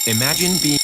Imagine being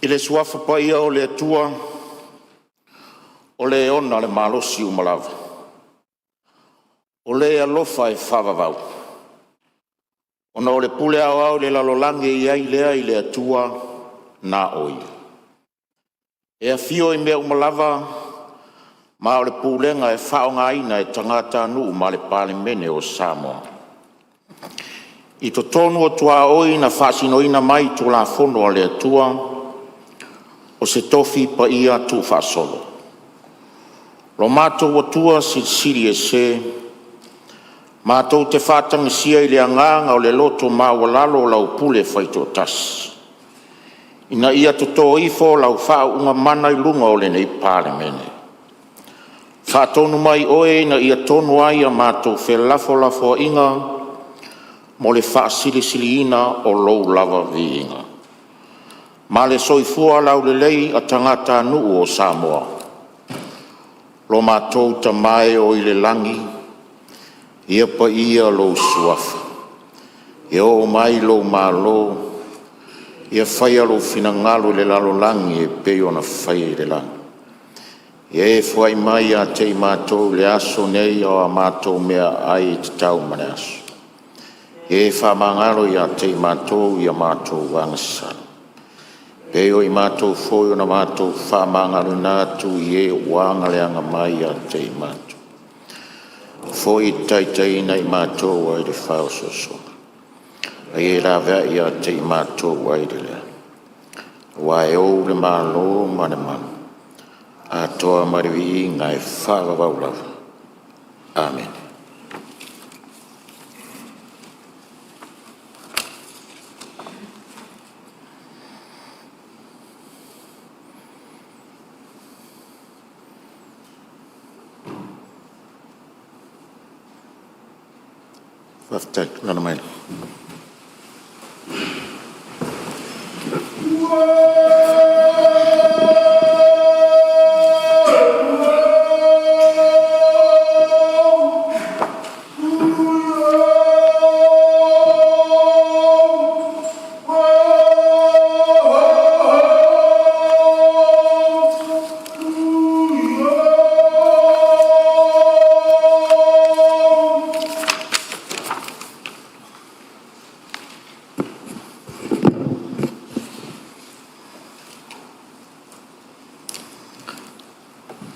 I le Suafa paia o le Atua, o Le ona le malosi uma lava, o Le e alofa e faavavau, ona o le pule aoao i le lalolagi e i ai lea i le Atua na o Ia. E afio i mea uma lava Ma o le Pulega e faaaogaina e tagatanuu ma le Palemene o Samoa. I totonu o tuaoi na faasinoina mai i Tulafono a le Atua, o se tofi paia tuufaasolo lo matou Atua Silisili Ese, matou te faatagisia i le agaga o le loto maualalo lau Pule faitoatasi, ina ia toto ifo lau faauuga mana i luga o lenei Palemene. Faatonu mai Oe ina ia tonu ai a matou felafolafoaiga mo le faasilisiliina o Lou lava viiga ma le soifua laulelei o tagatanuu o Samoa. Lo matou Tama e o i le lagi, ia paia lou Suafa, ia oo mai lou Malo, ia faia lou finagalo i le lalolagi e pei ona faia i le lagi. Ia e foai mai ia te i matou i le aso nei o a matou meaai e tatau ma le aso. Ia e faamagalo ia te i matou i a matou agasala, e pei o i matou foi ona matou faamagaloina atu i e ua aga mai ia te i matou. Aua foi e te taitaiina i matou ai le faaosoosoga, a ia e laveai ia te i matou ai le leaga. Aua e ou le Malo ma le mana, atoa ma le viiga e faavavau lava. Amene. Faafetai. Tulai mai.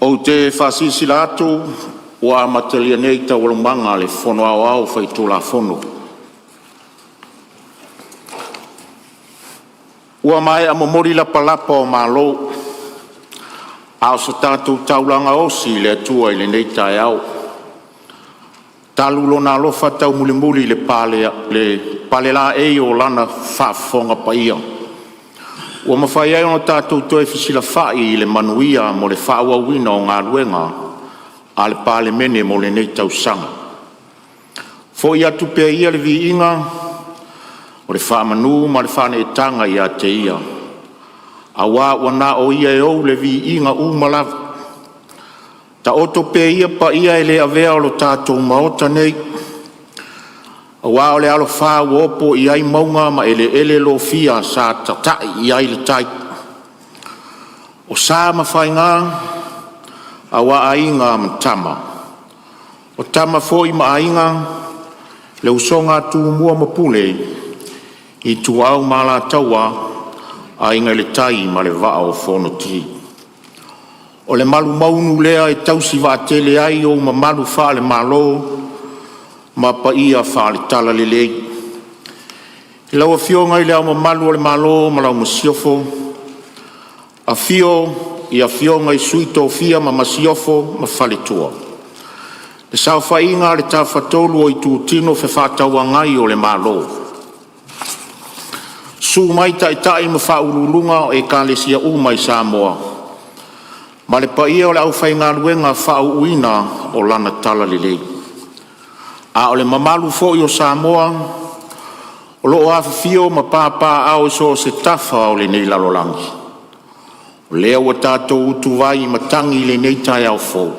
Ou te faasilasila atu ua amatalia nei Taualumaga a le Fono Aoao Faitulafono. Ua maea momoli lapalapa o malo, a o se tatou taulaga osi i le Atua i lenei taeao, talu Lona alofa taumulimuli i le palelaei o Lana faafofoga paia ua mafai ai ona tatou toe fesilafai i le manuia mo le faaauauina o galuega a le Palemene mo lenei tausaga. Foi atu pea ia le viiga o le faamanu ma le faaneetaga ia te Ia, aua ua na o Ia e ou le viiga uma lava. Taoto pea ia paia e le avea o le tatou Maota nei, aua o le alafa ua oo i ai mauga ma eleele lofia sa tatai i ai le tai. O sa ma faiga aua Aiga ma Tama, o Tama foi ma Aiga, le usoga a Tumua ma Pule, Ituau ma Alataua, Aiga i le Tai ma le Vaa o Fonoti. O le malumaunu lea e tausi vaatele ai ou mamalu faale-Malo ma paia faale-Talalelei. I lau Afioga i Le Ao Mamalu o le Malo ma lau Masiofo, afio lau Afioga i le Sui Tofia ma lau Masiofo ma faletua, le saofaiga a le Tafatolu o Itutino Fefaatauagai o le Malo, susu mai Taitai ma Faauluuluga o Ekalesia uma i Samoa, ma le paia o le aufaigaluega faauuina o Lana Talalelei. A o le mamalu foi o Samoa o lo o afifio ma papaaao i so o se tafa o lenei lalolagi, o lea ua tatou utuvai matagi i lenei taeao fou,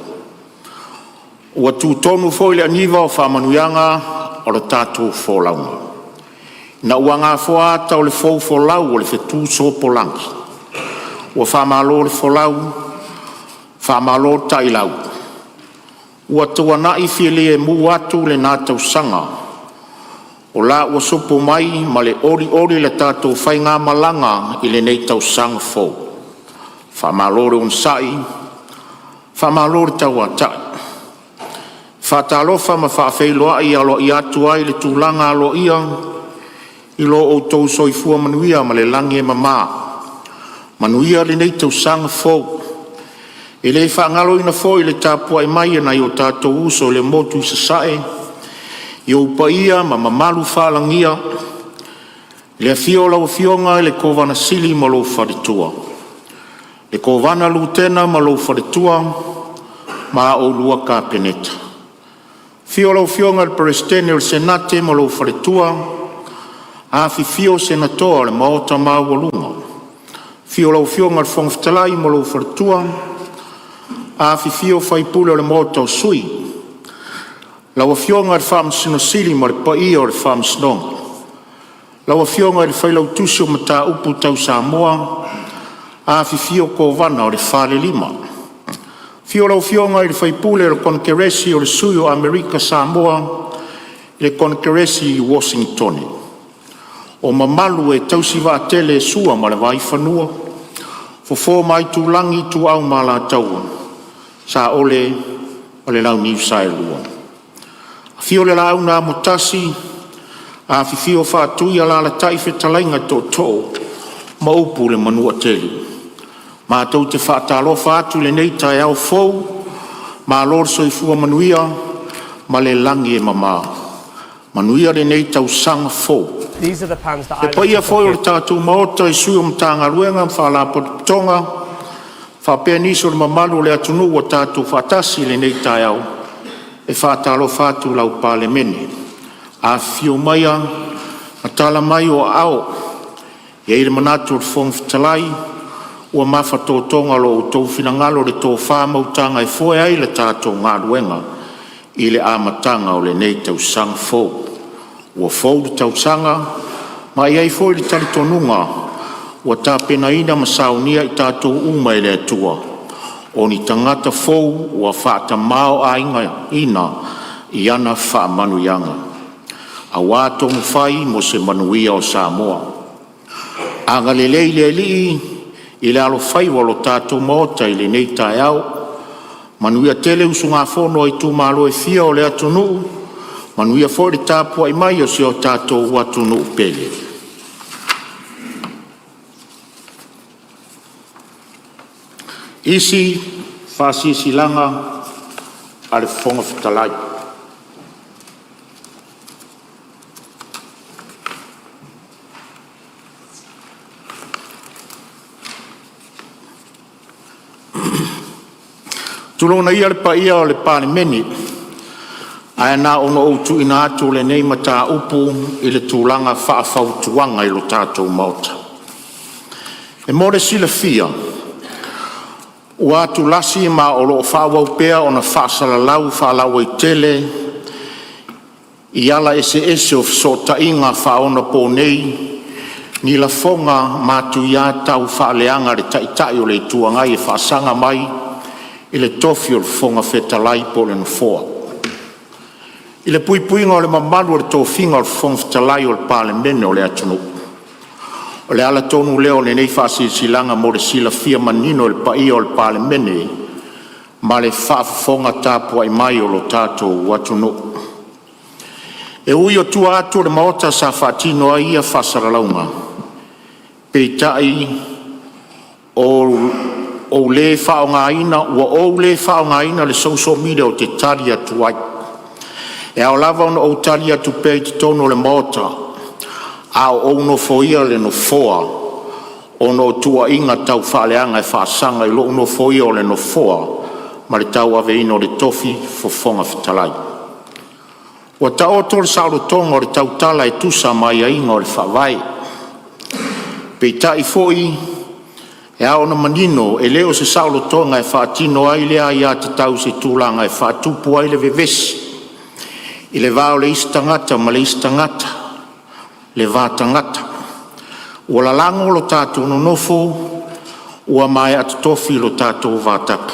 ua tutonu foi le aniva o faamanuiaga o le tatou folauga, ina ua gafoa ata o le foufolau o le fetusopolagi. Ua faamalo le folau, faamalo le ta'ilau, ua tuana'i filemu atu lena tausaga, o la ua sopo mai ma le olioli le tatou faigamalaga i lenei tausaga fou. Faamalo le onosai, Faamalo le tauatai. E faatalofa ma faafeiloai aloaia atu ai i le tulaga aloaia i lo outou soifua manuia ma le lagi e mama, manuia lenei tausaga fou. E le faagaloina foi le tapuai mai a nai o tatou uso i le motu i Sasae, i ou paia ma mamalu faalagia, i le afio o lau Afioga i le Kovana Sili ma lou faletua, le Kovana Lutena ma lou faletua ma oulua Kapeneta, afio lau Afioga i le Peresetene o le Senate ma lou faletua, afifio Senatoa o le Maota maualuga, afio lau Afioga i le Fofoga Fetalai ma lou faletua, afifio faipule o le Maota o Sui, lau Afioga i le Faamasino Sili ma le paia o le Faamasinoga, lau Afioga i le Failautusi o Mataupu Tau Samoa, afifio Kovana o le Falelima. Afio lau Afioga i le faipule o le Konekeresi o le Sui o Amerika Samoa i le Konekeresi i Uosintone. O mamalu e tausi vaatele e Sua ma le Vaifanua, Fofo ma Aitulagi, Ituau ma Alataua, Saole ma le Launiu Saelua. Afio le Laau na Amotasi, afifio Faatui, alaalatai fetalaiga Tootoo ma upu i le Manuatele. Matou te faatalofa atu i lenei taeao fou, malo le soifua manuia ma le lagi e mama, manuia lenei tausaga fou. Le paia foi o le tatou Maota i sui o Matagaluega ma Faalapotopotoga faapea nisi o le mamalu o le atunuu ua tatou faatasi i lenei taeao, e faatalofa atu lau Palemene. Afifio maia ma tala mai o aao. E i ai le manatu o le Fofoga Fetalai ua mafatotoga lo outou finagalo i le tofa ma utaga e foe ai le tatou galuega i le amataga o lenei tausaga fou. Ua fou le tausaga ma e i ai foi le talitonuga ua tapenaina ma saunia i tatou uma e le Atua, o ni tagata fou ua faatamaoaigaina i ana faamanuiaga aua tonufai mo se manuia o Samoa. Agalelei le Alii i le alofaiva o le tatou Maota i lenei taeao, manuia tele usugafono a itumalo e fia o le atunuu, manuia foi le tapuai mai a si o tatou atunuu pele. Fofoga Fetalai. Tulouna ia le paia o le Palemene, ae na ona ou tuuina atu o lenei mataupu i le tulaga faafautuaga i lo tatou Maota. E mo le silafia ua atulasi ma o lo o faaauau pea ona faasalalau faalauaitele i ala eseese o fesootaiga faaonaponei ni lafoga matuia taufaaleaga a le Taitai o le Itu Agai e faasaga mai i le tofi o le Fofoga Fetalai po o le Nofoa. I le puipuiga o le mamalu o le tofiga o le Fofoga Fetalai o le Palemene o le atunuu. O le ala tonu lea o lenei faasilasilaga mo le silafia manino e le paia o le Palemene ma le faafofoga tapuai mai o lo tatou atunuu. E ui o tua atu o le Maota sa faatino ai ia faasalalauga, peitai ua ou le faaaogaina le social media ou te tali atu ai. E ao lava ona ou tali atu pea i totonu o le Maota a o ou nofoia le Nofoa ona o tuuaiga taufaaleaga e faasaga i lou nofoia o le Nofoa ma le tauaveina o le tofi Fofoga Fetalai. Ua taoto le saolotoga o le tautala e tusa ma aiaiga o le Faavae. Peitai foi, e ao ona manino, e le o se saolotoga e faatino ai lea aiatatau i se tulaga e faatupu ai le vevesi i le va o le isi tagata ma le isi tagata, le va tagata. Ua lalago lo tatou nonofo ua maea totofi lo tatou vatapu.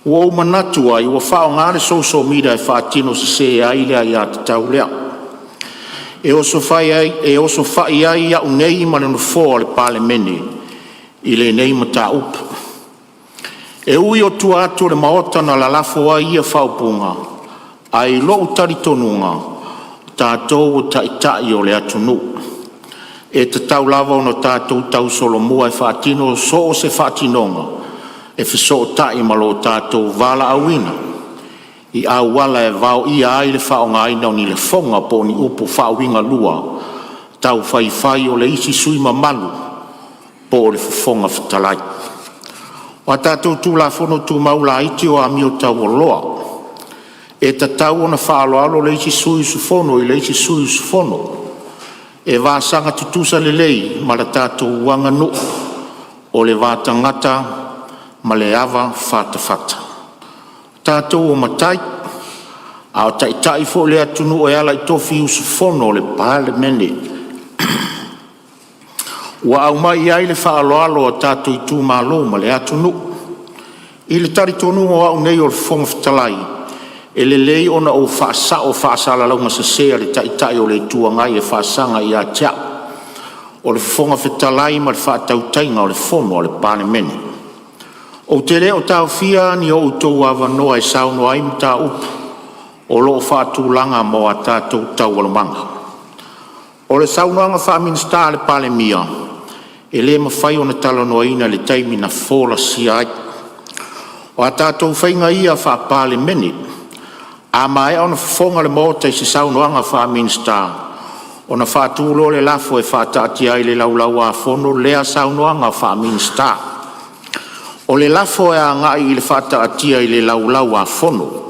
Ua ou manatu ai ua faaaoga le social media e faatino sese ai le aiatatau lea, e osofai ai au nei ma le Nofoa o le Palemene i lenei mataupu. E ui o tua atu o le Maota na lalafo ai ia faaupuga, ae i lou talitonuga, o tatou o taitai o le atunuu, e tatau lava ona tatou tausolomua e faatino so o se faatinoga e fesootai ma lo tatou valaauina i auala e vaoia ai le faaaogaina o ni lafoga po o ni upu faauigalua taufaifai o le isi sui usufono mamalu po o le Fofoga Fetalai. O a tatou Tulafono Tumau laiti o amio taualoa, e tatau ona faaaloalo le isi sui usufono i le isi sui usufono e vasaga tutusa lelei ma la tatou aganuu o le va tagata ma le avafatafata. O tatou o matai, a o taitai foi o le atunuu e ala i tofi usufono o le Palemene ua aumai i ai le faaaloalo a tatou itumalo ma le atunuu. I le talitonuga o au nei o le Fofoga Fetalai, e lelei ona ou faasao faasalalauga sese a le Taitai o le Itu Agai e faasaga ia te au o le Fofoga Fetalai ma le faatautaiga o le Fono a le Palemene. Ou te le o taofia ni o outou avanoa e saunoa ai i mataupu o lo o faatulaga mo a tatou Taualumaga. O le saunoaga faa-Minisita a le Palemia, e le mafai ona talanoaina i le taimi na folasia ai. O a tatou faiga ia faa-Palemene, a maea ona fofoga le Maota i se saunoaga faa-Minisita, ona faatu loa lea o le lafo e faataatia ai i le Laulau-a-Fono lea saunoaga faa-Minisita. O le lafo e agai i le faataatia i le Laulau-a-Fono.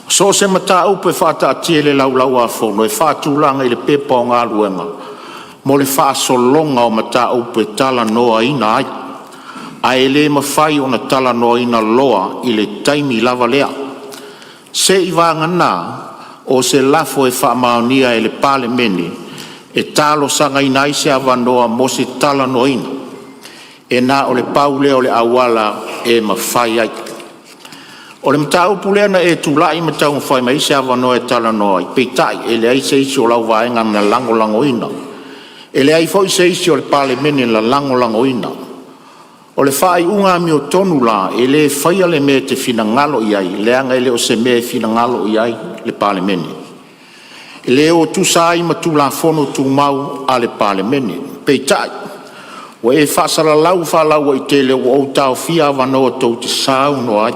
So o se mataupu e faataatia i le Laulau-a-Fono e faatulaga i le Pepa o Galuega mo le faasologa o mataupu e talanoaina ai, ae le mafai ona talanoaina loa i le taimi lava lea, seiavagana o se lafo e faamaonia e le Palemene e talosagaina ai se avanoa mo se talanoaina. E na o le pau lea o le auala e mafai ai. O le mataupu lea na e tulai ma taumafai mai ai se avanoa e talanoa ai, peitai, e leai se isi o lau vaega na lagolagoina. E leai foi se isi o le Palemene na lagolagoina. O le faaiuga amiotonu la, e le faia le mea e te finagalo i ai leaga e le o se mea e finagalo i ai le Palemene. E le o tusa ai ma Tulafono Tumau a le Palemene. Peitai, ua e faasalalau faalauaitele ua ou taofia avanoa tou te saunoa ai,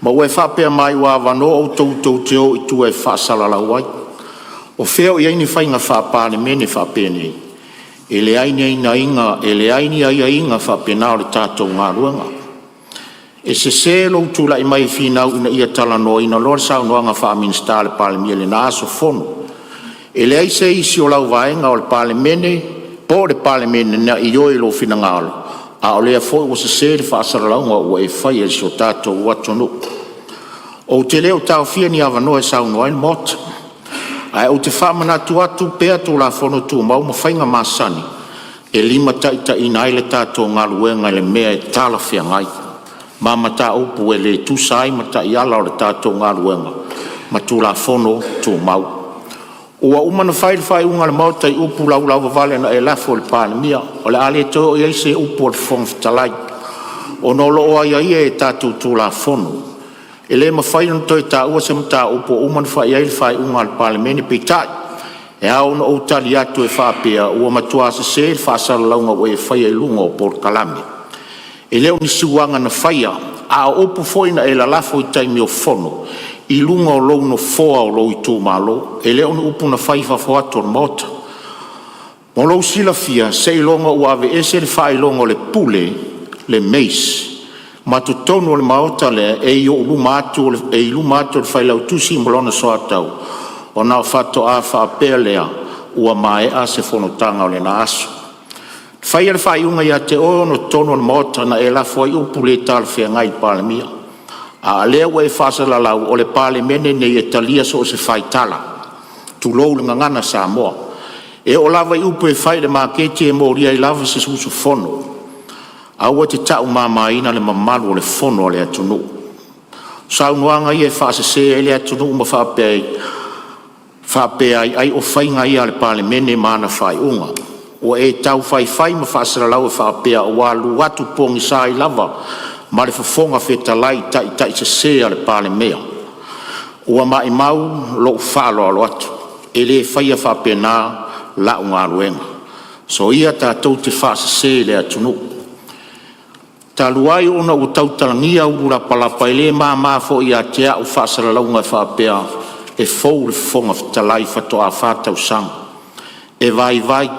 ma ua e faapea mai ua avanoa outou tou te o i tua e faasalalau ai. O fea o i ai ni faiga faa-Palemene faapenei? E leai ni aiaiga faapena o le tatou galuega. E sese lou tulai mai e finau ina ia talanoaina loa le saunoaga faa-Minisita a le Palemia i lena aso fono. E leai se isi o lau vaega o le Palemene po o le Palemene na ioe i lou finagalo, a o lea foi ua sese le faasalalauga ua e faia i si o tatou atunuu. Ou te le o taofia ni avanoa e saunoa ai le Maota, ae ou te faamanatu atu pea Tulafono Tumau ma faiga masani e limataitaiina ai le tatou galuega i le mea e talafeagai ma mataupu e le tusa ai ma taiala o le tatou galuega ma Tulafono Tumau. Ua uma ona fai le faaiuga a le Maota i upu laulauvavale na e lafo i le Palemia. O le a le toe oo i ai se upu a le Fofoga Fetalai, ona o lo o aiaia e tatou Tulafono. E le mafai ona toe taua se mataupu ua uma ona fai i ai le faaiuga a le Palemene. Peitai, e ao ona ou tali atu e faapea, ua matua sese le faasalalauga ua e faia i luga o polokalame. E le o ni suaga na faia, a o upu foi na e lalafo i taimi o fono i luga o lou nofoa o lou itumalo. E le o ni upu na faia i fafo atu o le Maota. Mo lou silafia, seiloga ua aveese le faailoga o le pule le mace ma totonu o le maota lea e i luma atu o le Failautusi ma lona soatau, ona faatoa faapea lea ua maea se fonotaga o lena aso. Na faia le faaiuga ia te oe ona o totonu o le Maota na e lafo ai upu le talafeagai i le Palemia, a o lea ua e faasalalau, o le Palemene lenei e talia so o se faitala, tulou le gagana Samoa. E oo lava i upu e fai i le maketi e molia ai lava se usufono. Aua e te taumamaina le mamalu o le Fono a le atunuu. O saunoaga ia e faasese ai le atunuu ma faapea ai ai o faiga ia a le Palemene ma ana faaiuga. Ua e tau faifai ma faasalalau e faapea ua alu atu pogisa ai lava ma le Fofoga Fetalai i taitaisese a le Palemia. Ua maimau lou faaaloalo atu, e le faia faapena la'u galuega, soia tatou te faasese i le atunuu. Talu ai ona ua tautalagia ulu lapalapa, e le mama foi ia te au faasalalauga e faapea e fou le Fofoga Fetalai faatoa 4 tausaga. E vaivai,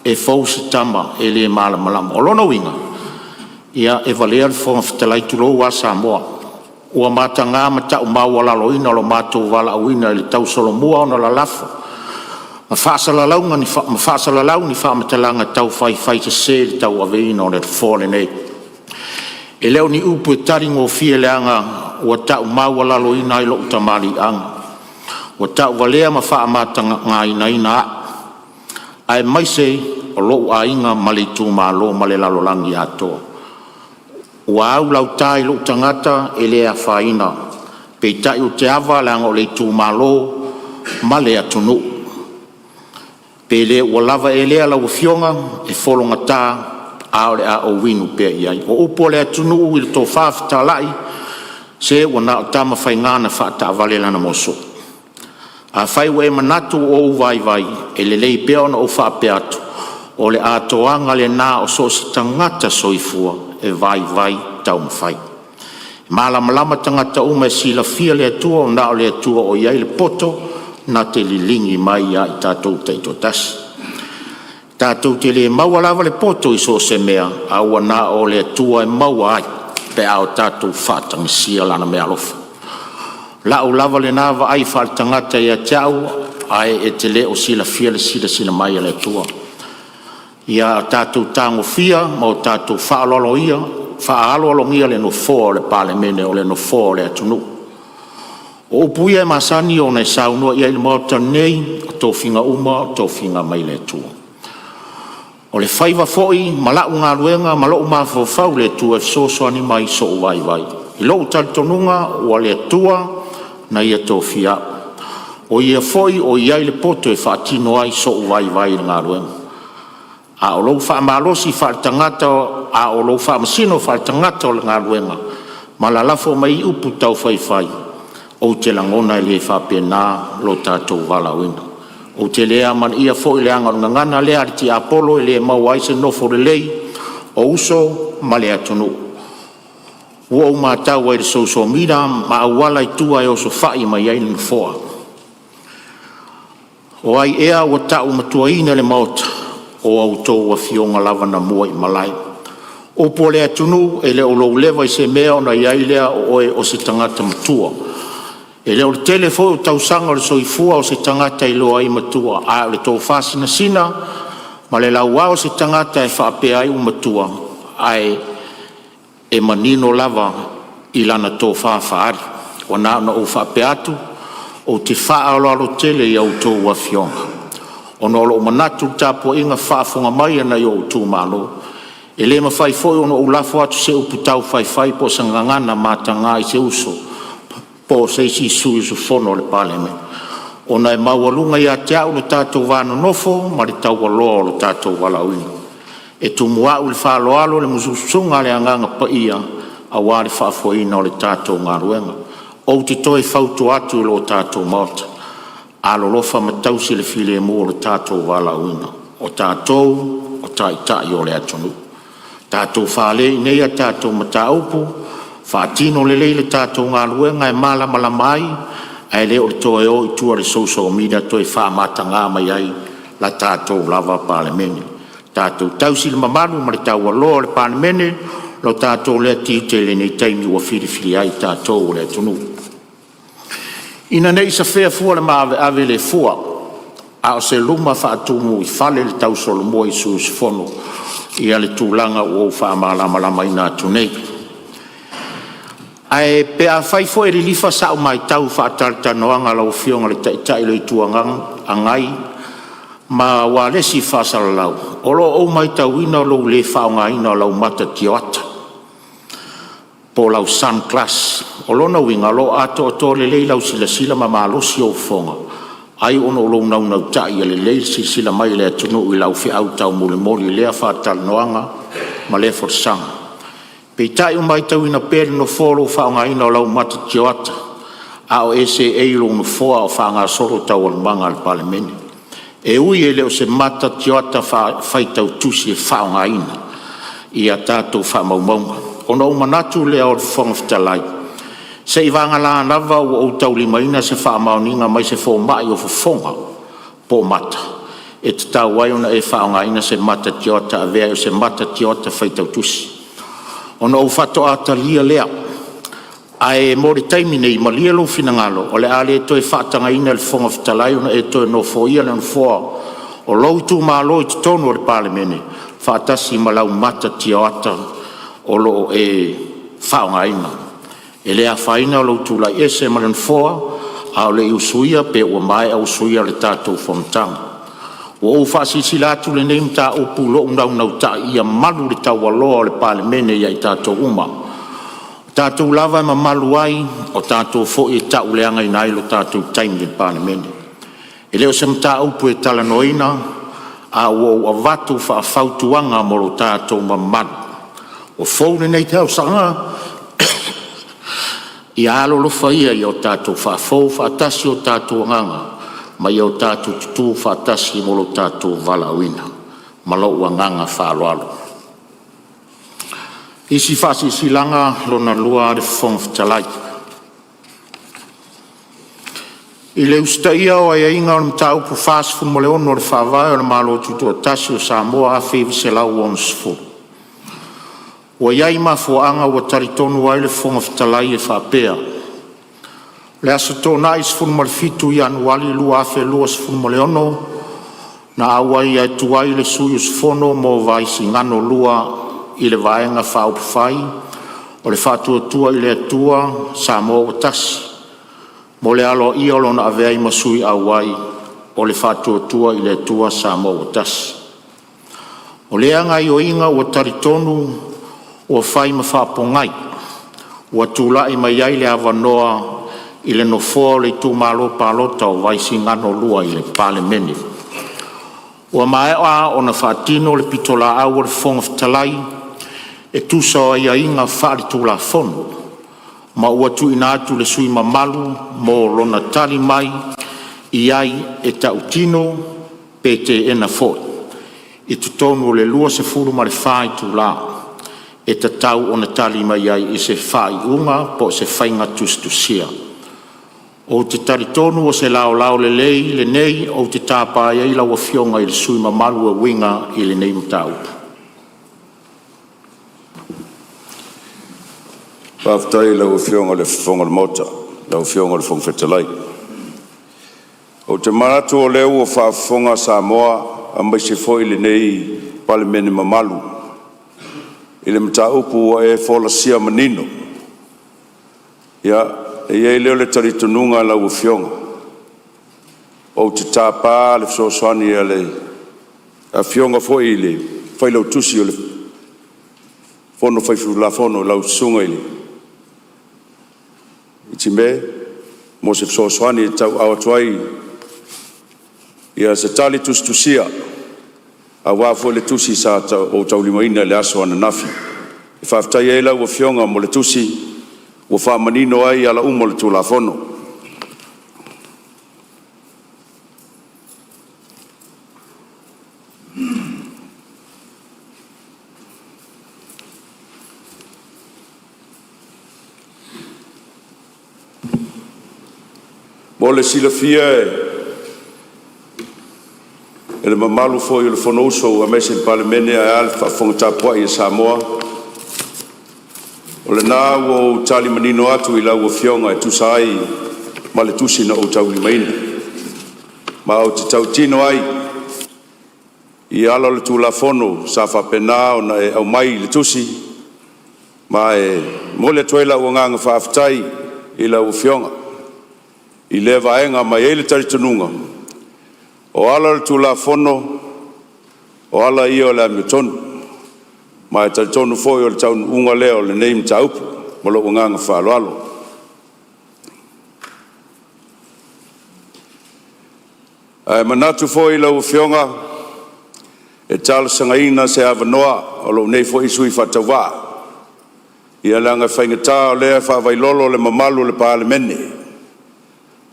e fou se tama e le malamalama. O lona uiga, ia e valea le Fofoga Fetalai, tulou lava Samoa, ua mataga ma taumaualaloina lo matou valaauina i le tausolomua ona lalafo ma faasalalau ni faamatalaga taufaifai sese i le tauaveina o le Nofoa lenei. E le o ni upu e taligofie leaga ua taumaualaloina ai lou tamaliiaga, ua tauvalea ma faamatagaina au, aemaise o lou aiga ma le itumalo ma le lalolagi atoa. Ua au lauta i lou tagata e le afaina, peitai ou te ava leaga o le itumalo ma le atunuu. Pe le ua lava ea lea lau Afioga e fologata, ae o le a ou inu pea i ai. O upu a le atunuu i le tofa fetalai, se ua na o Tamafaiga na faataavale lana moso. Afai ua e manatu ua ou vaivai, e lelei pea ona ou faapea atu, o le atoaga lena o so o se tagata soifua, e vaivai taumafai. E malamalama tagata uma e silafia le Atua, ua na o le Atua o i ai le poto na te liligi mai ia i tatou taitoatasi. Tatou te le maua lava le poto i so o se mea, a ua na o le Atua e maua ai pe a o tatou faatagisia Lana meaalofa. O lau lava lena vaai faaletagata ia te au, ae e te le o silafia le silasila mai a le Atua. Ia tatou tagofia ma o tatou faaaloalogia le Nofoa o le Palemene, o le Nofoa o le atunuu. O upu ia e masani ona e saunoa i ai i le Maota lenei, o tofiga uma o tofiga mai le Atua. O le faiva foi ma lau galuega ma lou mafaufau i le Atua e fesoasoani mai i sou vaivai. I lou talitonuga ua le Atua na Ia tofia au, o Ia foi ua i ai le poto e faatino ai sou vaivai i le galuega. A o lou faamalosi faaletagata a o lou faamasino faaletagata o le galuega ma lalafo mai ai upu taufaifai, ou te lagona e le faapena lo tatou valaauina. Ou te le amanaia foi leaga o le gagana lea a le tiapolo e le maua ai se nofo lelei o uso ma le atunuu. Ua ou matau ai i le social media ma auala i tua e osofai mai ai nofoa. O ai ea ua taumatuaina le Maota? O a outou afioga lava na muaimalae. Upu a le atunuu, e le o lou leva i se mea ona i ai lea o oe o se tagata matua. E le o le tele foi o tausaga o le soifua o se tagata e iloa ai matua, a o le tofa sinasina ma le lauao o se tagata e faapea ai ua matua, ae e manino lava i lana tofa faaali. Ua na ona ou faapea atu, ou te faaaloalo tele i a outou afioga, ona o lou manatu i le tapuaiga faafofoga mai a nai ou itumalo. E le mafai foi ona ou lafo atu se upu taufaifai po o se gagana mataga i se uso po o se isi sui usufono o le Palemene, ona e maualuga ia te au lo tatou va nonofo ma le taualoa o lo tatou valaauina. E tumu au i le faaaloalo le musumusuga a le Agaga Paia aua le faafoeina o le tatou galuega. Ou te toe fautua atu i lo tatou Maota, alolofa ma tausi le filemu o le tatou valaauina, o tatou o taitai o le atunuu. Tatou fale i inei a tatou mataupu, faatino lelei le tatou galuega e malamalama ai, ae le o le toe o i tua i le social media toe faamataga mai ai la tatou lava Palemene. Tatou tausi le mamalu ma le taualoa o le Palemene, lo tatou lea tiute i lenei taimi ua filifilia ai tatou e le atunuu. Ina ne i safea fua le maaveave le fua, a o se luma faatumuifale le tausolomua i sui usufono ia le tulaga ua ou faamalamalamaina atu nei. Ae pe afai foi e lilifa sau matau i faatalatalanoaga a lau Afioga i le Taitai o le Itu Agai ma ualesi faasalalau, o lo o ou matauina lou le faaaogaina o lau mata tioata po o lau sun glass. O lona uiga o lo o atoatoa lelei lau silasila ma malosi ou fofoga, ai ona o lou naunautai ia lelei le silasila mai a le atunuu i lau feau taumolimoli i lea faatalanoaga ma lea folasaga. Peitai ua matauina pea e le Nofoa lou faaaogaina o lau mata tioata a o e seei i lou nofoa a o faagasolo Taualumaga a le Palemene. E ui e le o se mata tioata faitau tusi e faaaogaina i a tatou faamaumauga. Ona ou manatu lea o le Fofoga Fetalai, seiavagana lava ua ou taulimaina se faamaoniga mai se fomai o fofoga (po o mata) e tatau ai ona e faaaogaina se mata tioata e avea ai o se mata tioata faitau tusi, ona ou faatoa talia lea. Ae mo le taimi nei, malie lou finagalo, o le a le toe faatagaina e le Fofoga Fetalai ona e toe nofoia le nofoa o lou itumalo i totonu o le Palemene faatasi ma lau mata tioata o lo o e faaaogaina. E le afaina lou tulai ese ma le nofoa a o le i usuia pe ua maea usuia le tatou fonotaga. Ua ou faasilasila atu lenei mataupu i lou naunautai ia malu le taualoa o le Palemene ia i tatou uma. O tatou lava e mamalu ai, o tatou foi e tauleagaina ai lo tatou taimi i le Palemene. E le o se mataupu e talanoaina, ae ua ou avatu faafautuaga mo lo tatou mamalu. Ua fou lenei tausaga, ia alolofa ia ia o tatou faafou faatasi o tatou agaga ma ia o tatou tutu faatasi mo lo tatou valaauina. Ma lou agaga faaaloalo. Faafetai. I le usitaia o aiaiga o le Mataupu 46 o le Faavae o le Malo Tutoatasi o Samoa 1960, ua i ai mafuaaga ua talitonu ai le Fofoga Fetalai e faapea, o le aso Toonai 17 Ianuari 2026, na auai atu ai le sui usufono mo Vaisigano 2 i le Vaega Faaupufai o le Faatuatua i le Atua Samoa ua Tasi mo le aloaia o lona avea ai ma sui auai o le Faatuatua i le Atua Samoa ua Tasi. O lea gaoioiga ua talitonu ua fai ma faapogai ua tulai mai ai le avanoa i le nofoa o le itumalo palota o Vaisigano 2 i le Palemene. Ua maea ona faatino le pitolaau a le Fofoga Fetalai e tusa o aiaiga faale-Tulafono ma ua tuuina atu i le sui usufono mamalu mo lona tali mai i ai e ta'utino pe teena foi, i totonu o le 24 itula e tatau ona tali mai ai i se faaiuga po o se faiga tusitusia. Ou te talitonu o se laolao lelei lenei ou te tapa ai lau Afioga i le sui usufono mamalu e uiga i lenei mataupu. Faafetai i lau Afioga i le Fofoga o le Maota, lau Afioga i le Fofoga Fetalai. Ou te manatu o lea ua faafofoga Samoa aemaise foi lenei Palemene mamalu i le mataupu ua e folasia manino. Ia, e i ai lea o le talitonuga lau Afioga, ou te tapa le fesoasoani a le Afioga foi i le Failautusi o le Fono Faitulafono lau Susuga i le Timet mo se fesoasoani e tauaaoina atu ai se tali tusitusia aua foi le tusi sa ou taulimaina i le aso ananafi. E faafetai ai lau Afioga mo le tusi ua faamanino ai ala uma o le Tulafono. Mo le silafia e le mamalu foi o le Fonousu aemaise le Palemene ae a le faafofoga tapuai a Samoa, o lena ua ou tali manino atu i lau Afioga e tusa ai ma le tusi na ou taulimaina. Ma ou te tautino ai i ala o le Tulafono sa faapena ona e aumai i le tusi, ma e momoli atu ai lou agaga faafetai i lau Afioga i lea vaega. Ma e i ai le talitonuga, o ala o le Tulafono, o ala ia o le amiotonu. Ma e talitonu foi o le taunuuga lea o lenei mataupu. Ma lou agaga faaaloalo. Ae manatu foi lau Afioga e talosagaina se avanoa o lou nei foi sui faatauvaa. Ia leaga e faigata o lea e faavailolo le mamalu o le Palemene,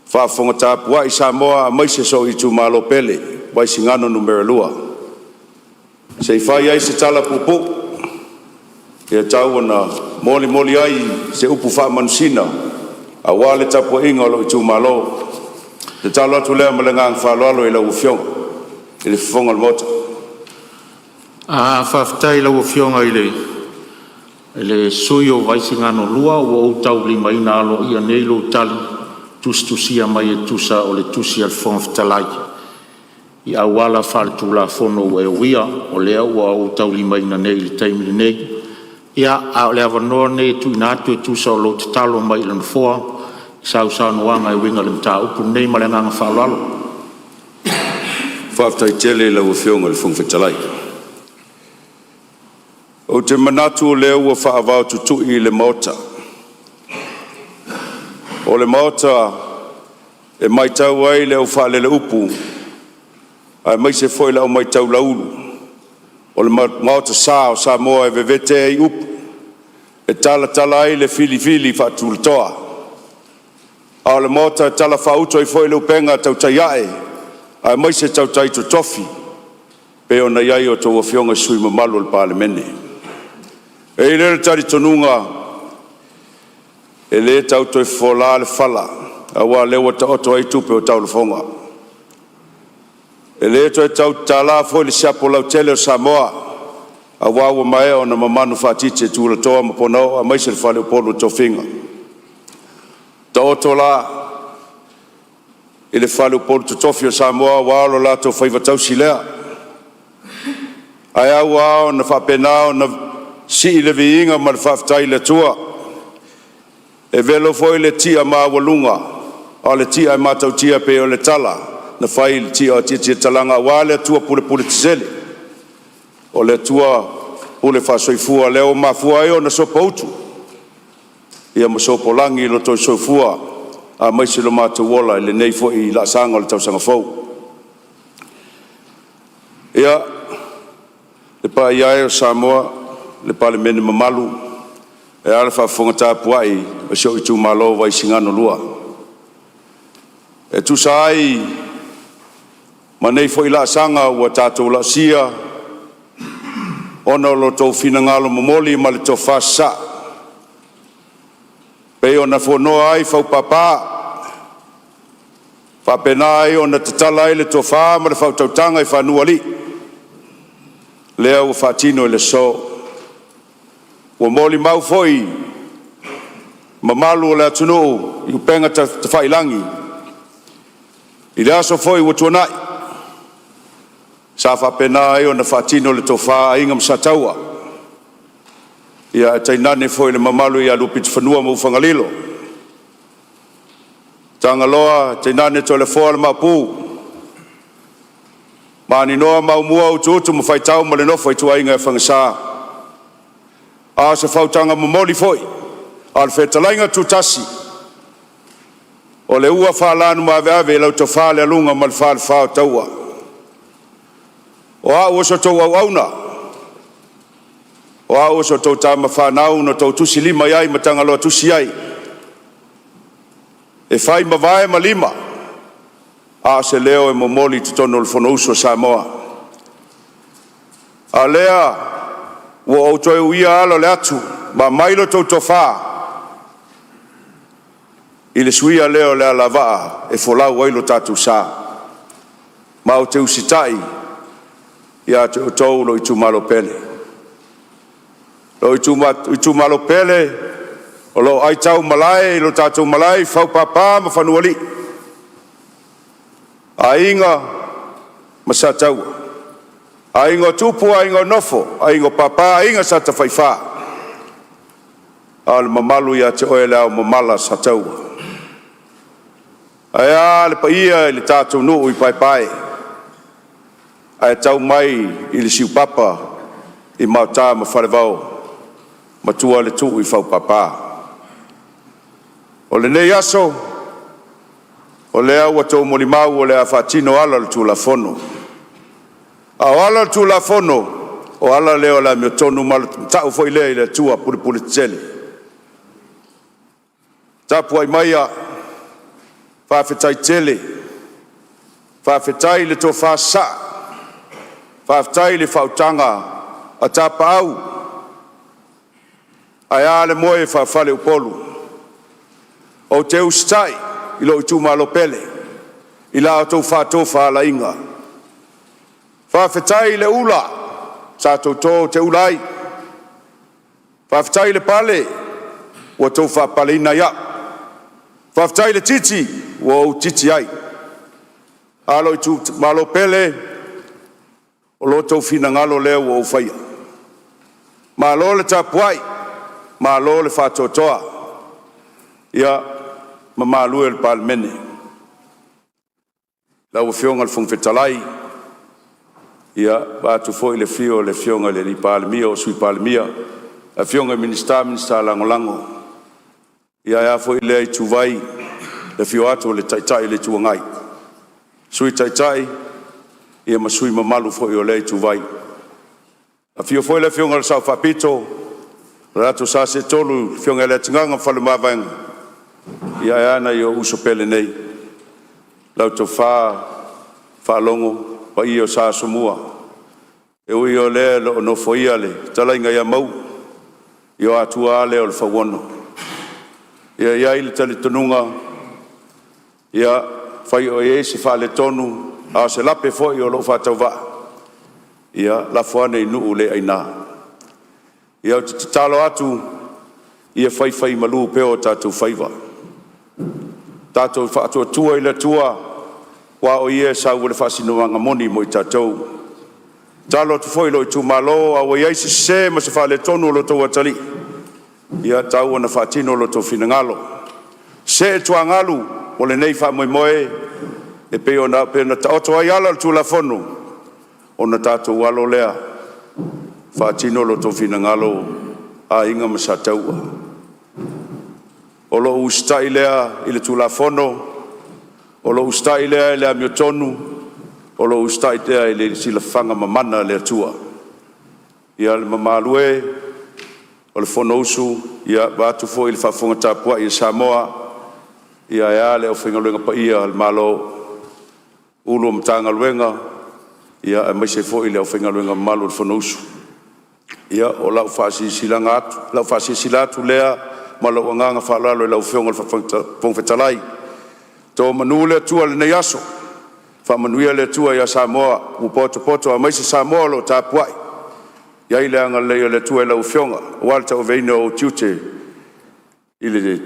faafofoga tapuai Samoa aemaise sou itumalo pele, Vaisigano Nu.2, se i fai ai se tala puupuu e tau ona molimoli ai se upu faamanusina aua le tapuaiga a lou itumalo. Tatalo atu lea ma le agaga faaaloalo i lau Afioga i le Fofoga o le Maota. Faafetai i lau Afioga i le sui usufono mo Vaisigano 2, ua ou taulimaina aloaia nei lou tali tusitusia mai e tusa o le tusi a le Fofoga Fetalai i auala faaletulafono ua e uia. O lea ua ou taulimaina nei i le taimi lenei. Ia, a o le avanoa lenei e tuuina atu e tusa o lou tatalo mai i le Nofoa i sau saunoaga e uiga i le mataupu lenei. Ma le agaga faaaloalo. Faafetai tele i lau Afioga i le Fofoga Fetalai. Ou te manatu o lea ua faavaotutui le Maota. O le Maota e matau ai le au faaleleupu aemaise foi le au matau laulu. O le Maota sa o Samoa e vevete ai upu, e talatala ai le filifili faatulatoa, a o le Maota e talafaauto ai foi le upega tautai a'e aemaise tautai totofi e pei ona i ai a outou afioga i sui usufono mamalu o le Palemene. E i ai le talitonuga, e le tau toe fofola le fala aua o lea ua taoto ai tupe o taulafoga. E le toe tau tatala foi le siapo lautele o Samoa aua ua maea ona mamanu faatiti e tulatoa ma ponaoo aemaise le faleupolu o tofiga. Taoto la i le faleupolu totofi o Samoa aua lo latou faiva tausi lea, ae ua ao ona faapena ona sii le viiga ma le faafetai i le Atua. E velo foi le tia maualuga, a o le tia e matautia e pei o le tala na fai i le tia o Tiatiatalaga aua le Atua pulepule tetele, o le Atua pule faasoifua lea ua mafua ai ona sopoutu ia ma sopolagi lo outou soifua aemaise lo matou ola i lenei foi laasaga o le tausaga fou. Ia, le paia e o Samoa, le Palemene mamalu, ae a le faafofoga tapuai a si ou itumalo o Vaisigano 2. E tusa ai ma nei foi laasaga ua tatou laasia ona o lo outou finagalo momoli ma le tofa sasaa pei ona fonoa ai faupapa, faapena ai ona tatala ai le tofa ma le faautautaga i fanuualii, lea ua faatino i le aso. Ua molimau foi mamalu o le atunuu i upega tafailagi i le aso foi ua tuanai sa faapena ai ona faatino le tofa a Aiga ma Sataua, ia ae tainane foi le mamalu ia Luapitofanua ma Ufagalilo, Tagaloa tainane Toleafoa le Maopu, Maninoa ma Aumua, Utuutu ma Faitau ma le nofo a ituaiga i Fagasa. A o se fautaga momoli foi a o le fetalaiga tutasi, o le ua faalanumaveave i lau tofa le aluga ma le falefa o taua. O au o so outou auauna, o au o so outou tama fanau na outou tusilima i ai ma Tagaloatusi ai e fai ma vae ma lima, a o se leo e momoli i totonu o le Fonousu a Samoa. A o lea ua ou toe uia ala o le atu ma aumai la outou tofa i le suia lea o le alavaa e folau ai lo tatou sa. Ma ou te usitai ia te outou lou itumalo pele. Lou itumalo pele o lo o aitaumalae i lo tatou malae i Faupapa ma Fanualii, Aiga ma Sataua, Aiga o Tupu, Aiga o Nofo, Aiga o Papa, Aiga Sa Tafaifa, a o le mamalu ia te oe le Ao Mamala Sataua. Ae a le paia i le tatou nuu i Paepae, ae tau mai i le siupapa i Maota ma Falevao, matua le tuu i Faupapa. O lenei aso, o lea ua outou molimau o le a faatino ala o le Tulafono. A o ala o le Tulafono, o ala lea o le amiotonu, ma o le matau foi lea i le Atua pulepuletetele. Tapuai maia, faafetai tele, faafetai le tofa sasaa, faafetai le faautaga a tapaau ae a le moe faa-faleupolu. Ou te usitai i lou itumalo pele i la outou faatofalaiga. Faafetai le ula sa toto ou te ula ai, faafetai le pale ua outou faapaleina ai au, faafetai le titi ua ou titi ai. A lou itumalo pele, o lo outou finagalo lea ua ou faia. Malo le tapuai, malo le faatoatoa. Ia, mamalu e o le Palemene, lau Afioga i le Fofoga Fetalai, ia vaeatu foi le afio o le Afioga i le Palemia o le Sui Palemia, afioga i Minisita ma Minisita Lagolago. Ia ae a foi lea ituvai i le afio atu o le Taitai o le Itu Agai, Sui Taitai ia ma sui usufono mamalu foi o lea ituvai. Afio foi le Afioga i le Sao Faapito, lo latou Sa Seetolu le Afioga ia Leatigaga ma Faleomavaega, ia ae a nai ou uso pele nei, lau Tofa Faalogo, paia o Sa Asomua. E ui o lea e le o nofoia le fetalaiga ia Mauu, ia o Atua lava lea o le Fauono. Ia e i ai le talitonuga, ia afai o i ai se faaletonu a o se lape foi o lou faatauvaa, ia lafo ane i nuu le aina. Ia ou te tatalo atu, ia faifaimalu pea o tatou faiva, tatou faatuatua i le Atua aua o Ia e sau ai le faasinomaga moni mo i tatou. E tatalo atu foi i lou itumalo, a ua i ai se sese ma se faaletonu o lo outou atalii, ia tau ina faatino lo outou finagalo. See tuagalu o lenei faamoemoe e pei ona taoto ai ala o le Tulafono, ona tatou alo lea faatino lo outou finagalo Aiga ma Sataua. O lou usitai lea i le Tulafono, o lou usitai lea i le amiotonu, o lou usitai lea i le silafaga mamana a le Atua. Ia le mamalu e o le Fonousu, ia vaeatu foi le faafofoga tapuai a Samoa, ia ae a le aufaigaluega paia a le Malo, Ofisa Sili o Matagaluega, ia aemaise foi le aufaigaluega mamalu a le Fonousu. Ia o lau faasilasilaga atu, lau faasilasila atu lea ma lou agaga faaaloalo i lau Afioga i le Fofoga Fetalai. To manu le Atua i lenei aso, faamanuia le Atua ia Samoa ua potopoto aemaise Samoa o lo o tapuai. I ai le agalelei o le Atua i lau Afioga aua le tauaveina o ou tiute i le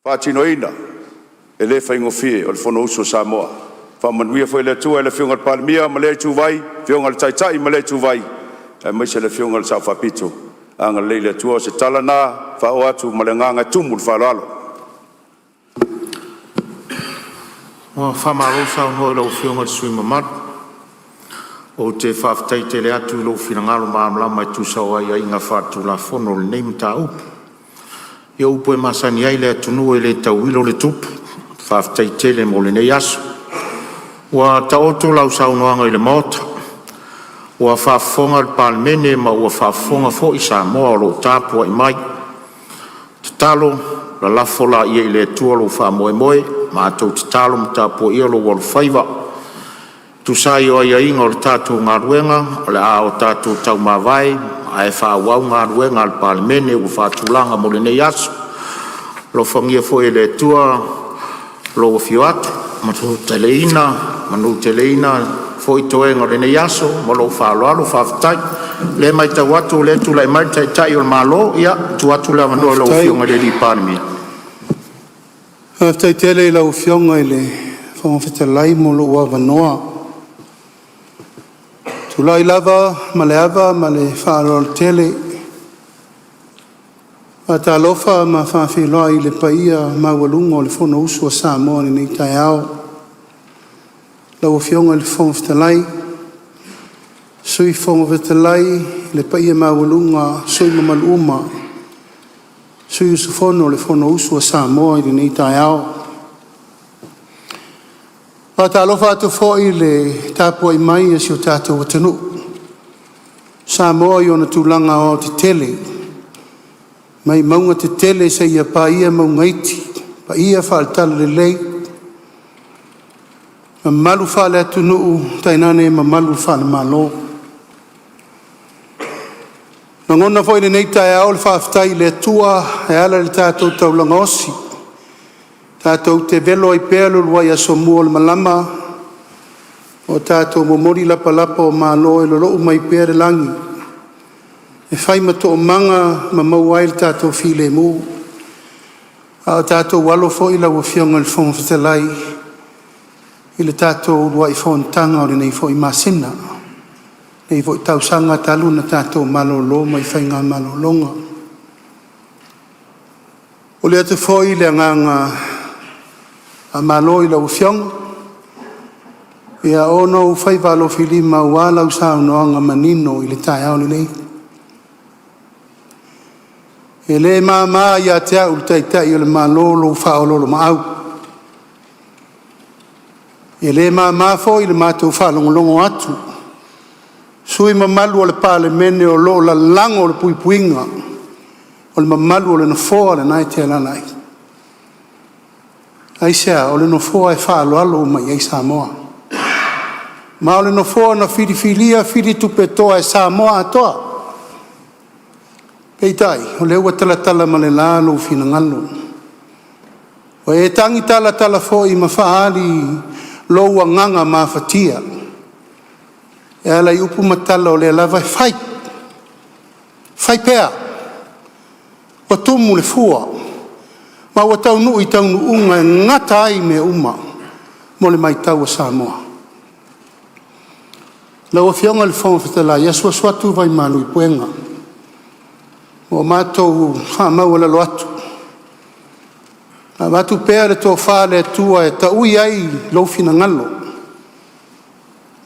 faatinoina e le faigofie o le Fonousu a Samoa. Faamanuia foi le Atua i le Afioga i le Palemia ma lea ituvai, afioga i le Taitai ma lea ituvai, aemaise le Afioga i le Sao Faapito. Agalelei le Atua. O se tala lena e faaoo atu ma le agaga e tumu i le faaaloalo. Ua faamalo saunoa i lau Afioga i le sui usufono mamalu. Ou te faafetai tele atu i lou finagalo malamalama e tusa o aiaiga faale-Tulafono o lenei mataupu. Ia o upu e masani ai le atunuu, e le tauilo le tupu. Faafetai tele mo lenei aso. Ua taoto lau saunoaga i le Maota, ua faafofoga le Palemene ma ua faafofoga foi Samoa o lo o tapuai mai. Tatalo lalafo laia i le Atua lou faamoemoe, matou tatalo ma tapuaia lou alofaiva. E tusa ai o aiaiga o le tatou galuega, o le a tatou taumavae ae faaauau galuega a le Palemene ua faatulaga mo lenei aso. Alofagia foi e le Atua lou afio atu ma manuteleina foi toega o lenei aso. Ma lou faaaloalo faafetai. O lea e matau atu o lea e tulai mai le Taitai o le Malo, ia e tuu atu le avanoa i lau Afioga i le Palemia. Faafetai tele i lau Afioga i le Fofoga Fetalai mo lou avanoa. Ou te tulai lava ma le ava ma le faaaloalo tele e faatalofa ma faafeiloai i le paia maualuga o le Fonousu a Samoa i lenei taeao. Lau Afioga i le Fofoga Fetalai, Sui Fofoga Fetalai, le paia maualuga o sui usufono mamalu uma sui usufono o le Fonousu a Samoa i lenei taeao. E faatalofa atu foi i le tapuai mai a si o tatou atunuu, Samoa i ona tulaga aoaotetele, Mai mauga tetele seia paia mauga iti, paia faale-Talalelei, mamalu faale-Atunuu tainane mamalu faale-Malo. E lagona foi i lenei taeao le faafetai i le Atua e ala i le tatou taulaga osi, tatou te velo ai pea le uluai asomua o le malama o tatou momoli lapalapa o malo e lolou mai pea le lagi e fai ma toomaga ma maua ai lo tatou filemu. A o tatou alo foi lau Afioga i le Fofoga Fetalai i le tatou uluai fonotaga o lenei foi masina, lenei foi tausaga talu ona tatou malolo mai faiga malologa. E momoli atu foi le agaga faamalo i lau Afioga ona o ou faiva alofilima aua lau saunoaga manino i le taeao lenei. E le mama ia te au le Taitai o le Malo lou faaoloolomaau. E le mama foi i le matou faalogologo atu sui usufono mamalu o le Palemene o lo o lalago le puipuiga o le mamalu o le Nofoa lena e te alaala ai. Aisea? O le Nofoa e faaaloalo uma i ai Samoa, ma o le Nofoa na filifilia fili tupetoa e Samoa atoa. Peitai, o lea ua talatala ma le la lou finagalo, ua e tagi talatala foi ma faaali lou agaga mafatia e ala i upu ma tala o lea lava e fai, fai pea, ua tumu le fua ma ua taunuu i taunuuga e gata ai mea uma mo le matau a Samoa. Lau Afioga i le Fofoga Fetalai, asuasu atu vai malu i puega ua matou faamaualalo atu, avatu pea le tofa a le Atua e taui ai lou finagalo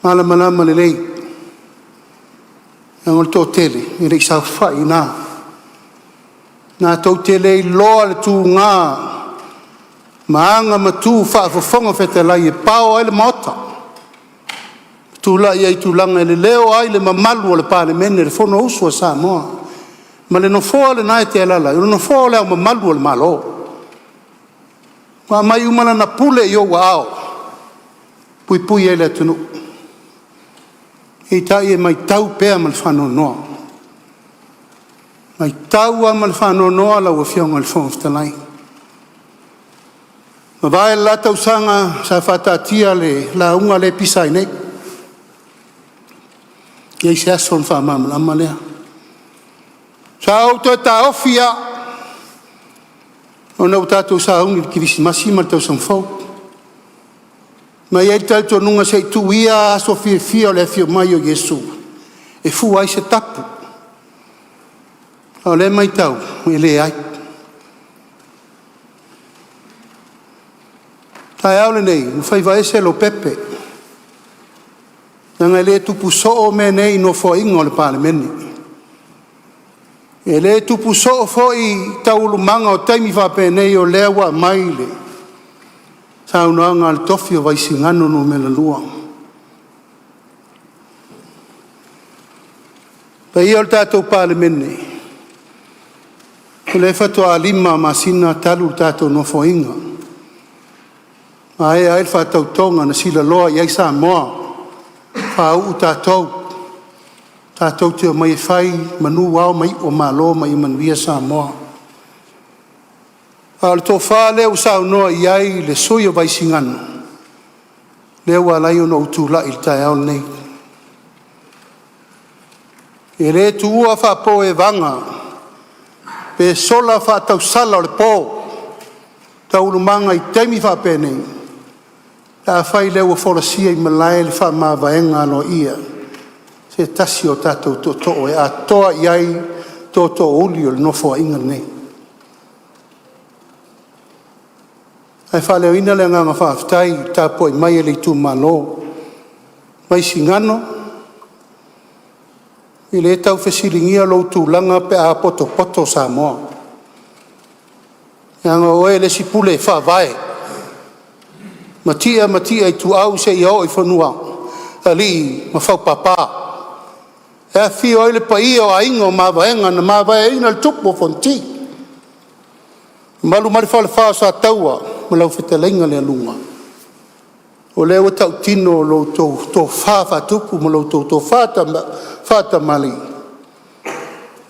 malamalama lelei, leaga o le toatele e le i saofai i ina, latou te le iloa le tuga ma aga ma tu faafofoga fetalai e pao ai le Maota, e tulai ai i tulaga e leleo ai le mamalu o le Palemene, le Fonousu a Samoa ma le Nofoa lena e te alaala ai, o le Nofoa o Le Ao Mamalu o le Malo, ua aumai uma lana pule i ou aao e puipui ai le atunuu. Peitai e matau pea ma le faanoanoa, matau lava ma le faanoanoa lau Afioga i le Fofoga Fetalai. Ua mavae le la tausaga sa faataatia le lauga lea e pisa ai nei, e leai se aso ona faamalamalama lea. Sa ou toe taofi lava ona ua tatou sauni i le Kerisimasi ma le Tausaga Fou. Ma e i ai le talitonuga se i tuu ia aso fiafia o le afio mai o Iesu e fua ai se tapu, a o lea e matau, e leai. O le taeao lenei, ua faiva ese Lopepe, leaga e le tupu soo mea nei i Nofoaiga o le Palemene. E le tupu soo foi taualumaga o taimi faapenei, o lea ua aumai le saunoaga a le tofi o Vaisigano Nu.2. Le paia o le tatou Palemene, o lea faatoa 5 masina talu le tatou Nofoaiga, maea ai le faatautoga na silaloa i ai Samoa, faauu tatou, tatou te omai e fai manu ao ma iu o Malo ma ia manuia Samoa. A o le tofa lea ua saunoa i ai le sui usufono o Vaisigano, lea ua ala ai ona ou tulai i le taeao lenei. E le tuua faapoevaga pe sola faatausala o le po taualumaga i taimi faapenei, pe afai o lea ua folasia i malae le faamavaega aloaia a se tasi o tatou tootoo e atoa i ai tootoouli o le Nofoaiga lenei. Ae faaleoina le agaga faafetai i le tapuai mai a le itumalo o Vaisigano, e le tau fesiligia lou tulaga pe a potopoto Samoa, leaga o oe le isi pule e faavae, matia matia ituau seia oo i fanua alii ma faupapa, e afifio ai le paia o aiga o mavaega na mavaeaina le tupu o Fonoti. Mamalu mai le falefa o Sataua ma lau fetalaiga Lealuga, o lea ua tautino lo outou tofa faatupu ma lo outou tofa faatamalii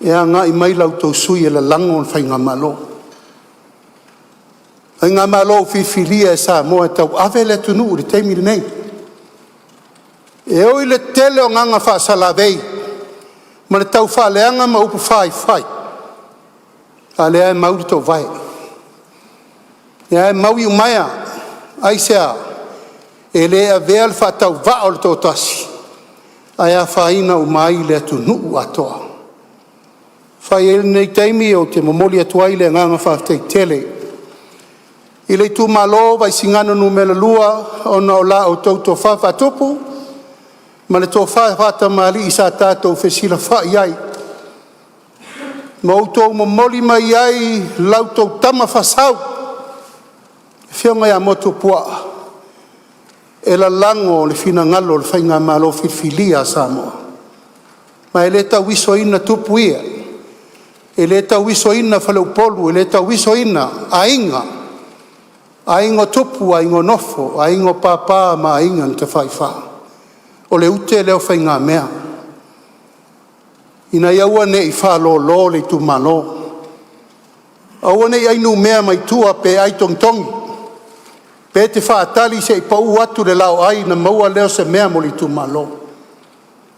e agai mai la outou sui e lalago le faigamalo. O le faigamalo ua filifilia e Samoa e tauave le atunuu i le taimi lenei. E ui i le tele o agaga faasalavei ma le taufaaleaga ma upu faifai, a o lea e mau le toovae, o lea e mau iumaea. Aisea? E le avea le faatauvaa o le toatasi ae afaina uma ai le atunuu atoa. E fai ai lenei taimi ou te momoli atu ai le agaga faafetai tele i le itumalo o Vaisigano Nu.2 ona o la outou tofa faatupu ma le tofa faatamalii sa tatou fesilafai ai ma outou momoli mai ai la outou tama faasau, le afioga ia Motu Puaa e lalago le finagalo o le faigamalo filifilia a Samoa. Ma e le tauisoina tupu ia, e le tauisoina faleupolu, e le tauisoina aiga, aiga o tupu, aiga o nofo, aiga o papa ma aiga na tafaifa. O le ute lea o faigamea, ina ia aua ne i faalolo le itumalo, aua ne i ai numea mai tua pe ai togitogi, pe te faatali se i pau atu le laoai ona maua lea o se mea mo le itumalo.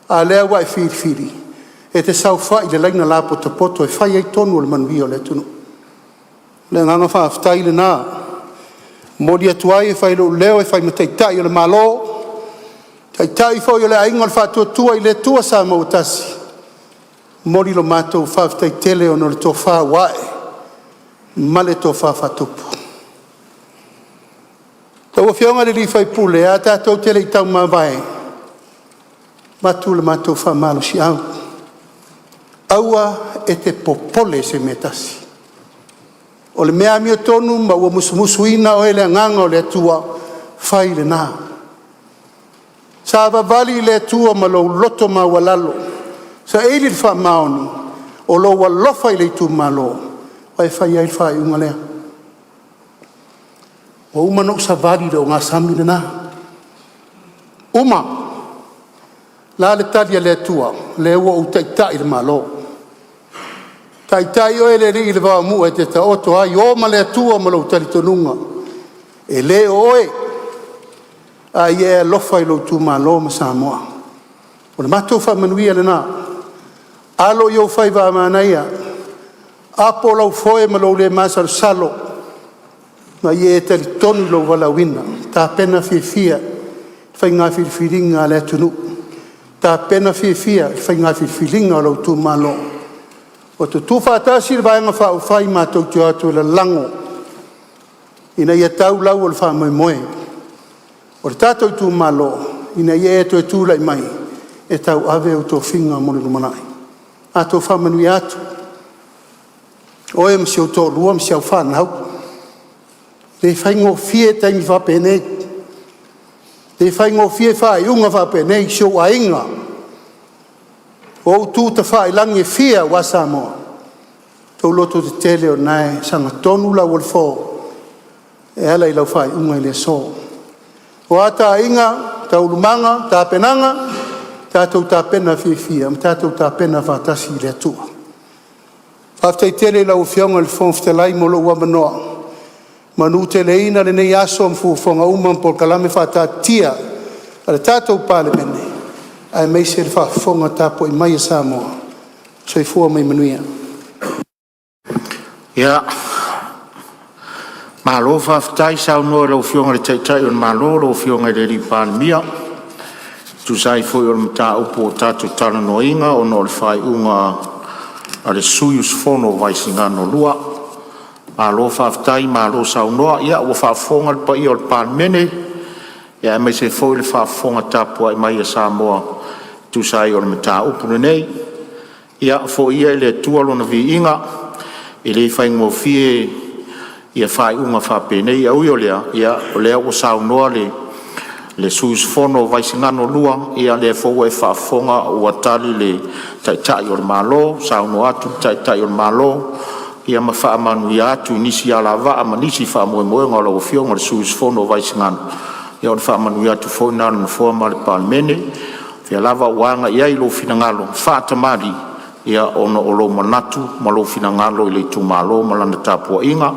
A o lea ua e filifili e te saofai i le laina lapotopoto e fai ai tonu o le manuia o le atunuu. O le agaga faafetai lena e momoli atu ai e fai ai lou leo e fai ma Taitai o le Malo, Taitai foi o le Aiga o le Faatuatua i le Atua Samoa ua Tasi, e momoli lo matou faafetai tele ona o le tofa ua ae ma le tofa faatupu. Lau Afioga i le sui usufono, ae tatou te le i taumavae, e avatu le matou faamalosiau, aua e te popole i se mea e tasi. O le mea amiotonu ma ua musumusuina oe e le Agaga o le Atua, fai lena. Savavali i le Atua ma lou loto maualalo, saili le faamaoni o lou alofa i le itumalo ona e faia ai le faaiuga lea. Ua uma ona ou savali i le ogasami lena, uma. O le a le tali a le Atua? O lea ua ou taitai i le Malo. Taitai oe e le Alii i le vaomu'a e te taoto ai, o ma le Atua ma lou talitonuga, e le o oe, a ia e alofa i lou itumalo ma Samoa. O le matou faamanuia lena. Alo i ou faiva a manaia, apo lau foe ma lou le masalosalo, ma ia e talitonu lou valaauina. Tapena fiafia i faiga filifiliga a le atunuu, tapena fiafia i faiga filifiliga a lou itumalo. Ua tutu faatasi le Vaega Faaupufai matou te o atu e lalago ina ia tau lau o le faamoemoe o le tatou itumalo, ina ia e toe tulai mai e tauave ou tofiga mo le lumanai. Matou faamanuia atu, oe ma si ou toalua ma si au fanau. E le faigofie taimi faapenei, e le faigofie faaiuga faapenei si ou aiga, o ou tu tafailagi e fia aua Samoa, outou lototetele o lena e sagatonu lau o le fo e ala i lau faaiuga i le aso. O a taiga, taualumaga, tapenaga, tatou tapena fiafia ma tatou tapena faatasi i le Atua. Faafetai tele i lau Afioga i le Fofoga Fetalai mo lou avanoa, manuteleina lenei aso ma fuafuaga uma ma polokalame faataatitia a le tatou Palemene, aemaise le faafofoga tapuai mai a Samoa. Soifua ma ia manuia. Ia, malo faafetai saunoa i lau Afioga i le Taitai o le Malo lau Afioga i le Palemia e tusa ai foi o le mataupu ua tatou talanoaina ona o le faaiuga a le sui usufono o Vaisigano 2. Malo faafetai malo saunoa, ia ua faafofoga le paia o le Palemene aemaise foi le faafofoga tapuai mai a Samoa e tusa ai o le mataupu lenei. Ia foi ia i le Atua lona viiga, e le faigofie ia faaiuga faapenei, ae ui o lea, ia o lea ua saunoa le sui usufono o Vaisigano 2, ia o lea foi ua e faafofoga ua tali le Taitai o le Malo, saunoa atu le Taitai o le Malo ma faamanuia atu i nisi alavaa ma nisi faamoemoega o lau Afioga i le sui usufono o Vaisigano, o le faamanuia atu foi lena a le Nofoa ma le Palemene. O lea lava ua agai i ai lou finagalo faatamalii, ona o lou manatu ma lou finagalo i le itumalo ma lana tapuaiga.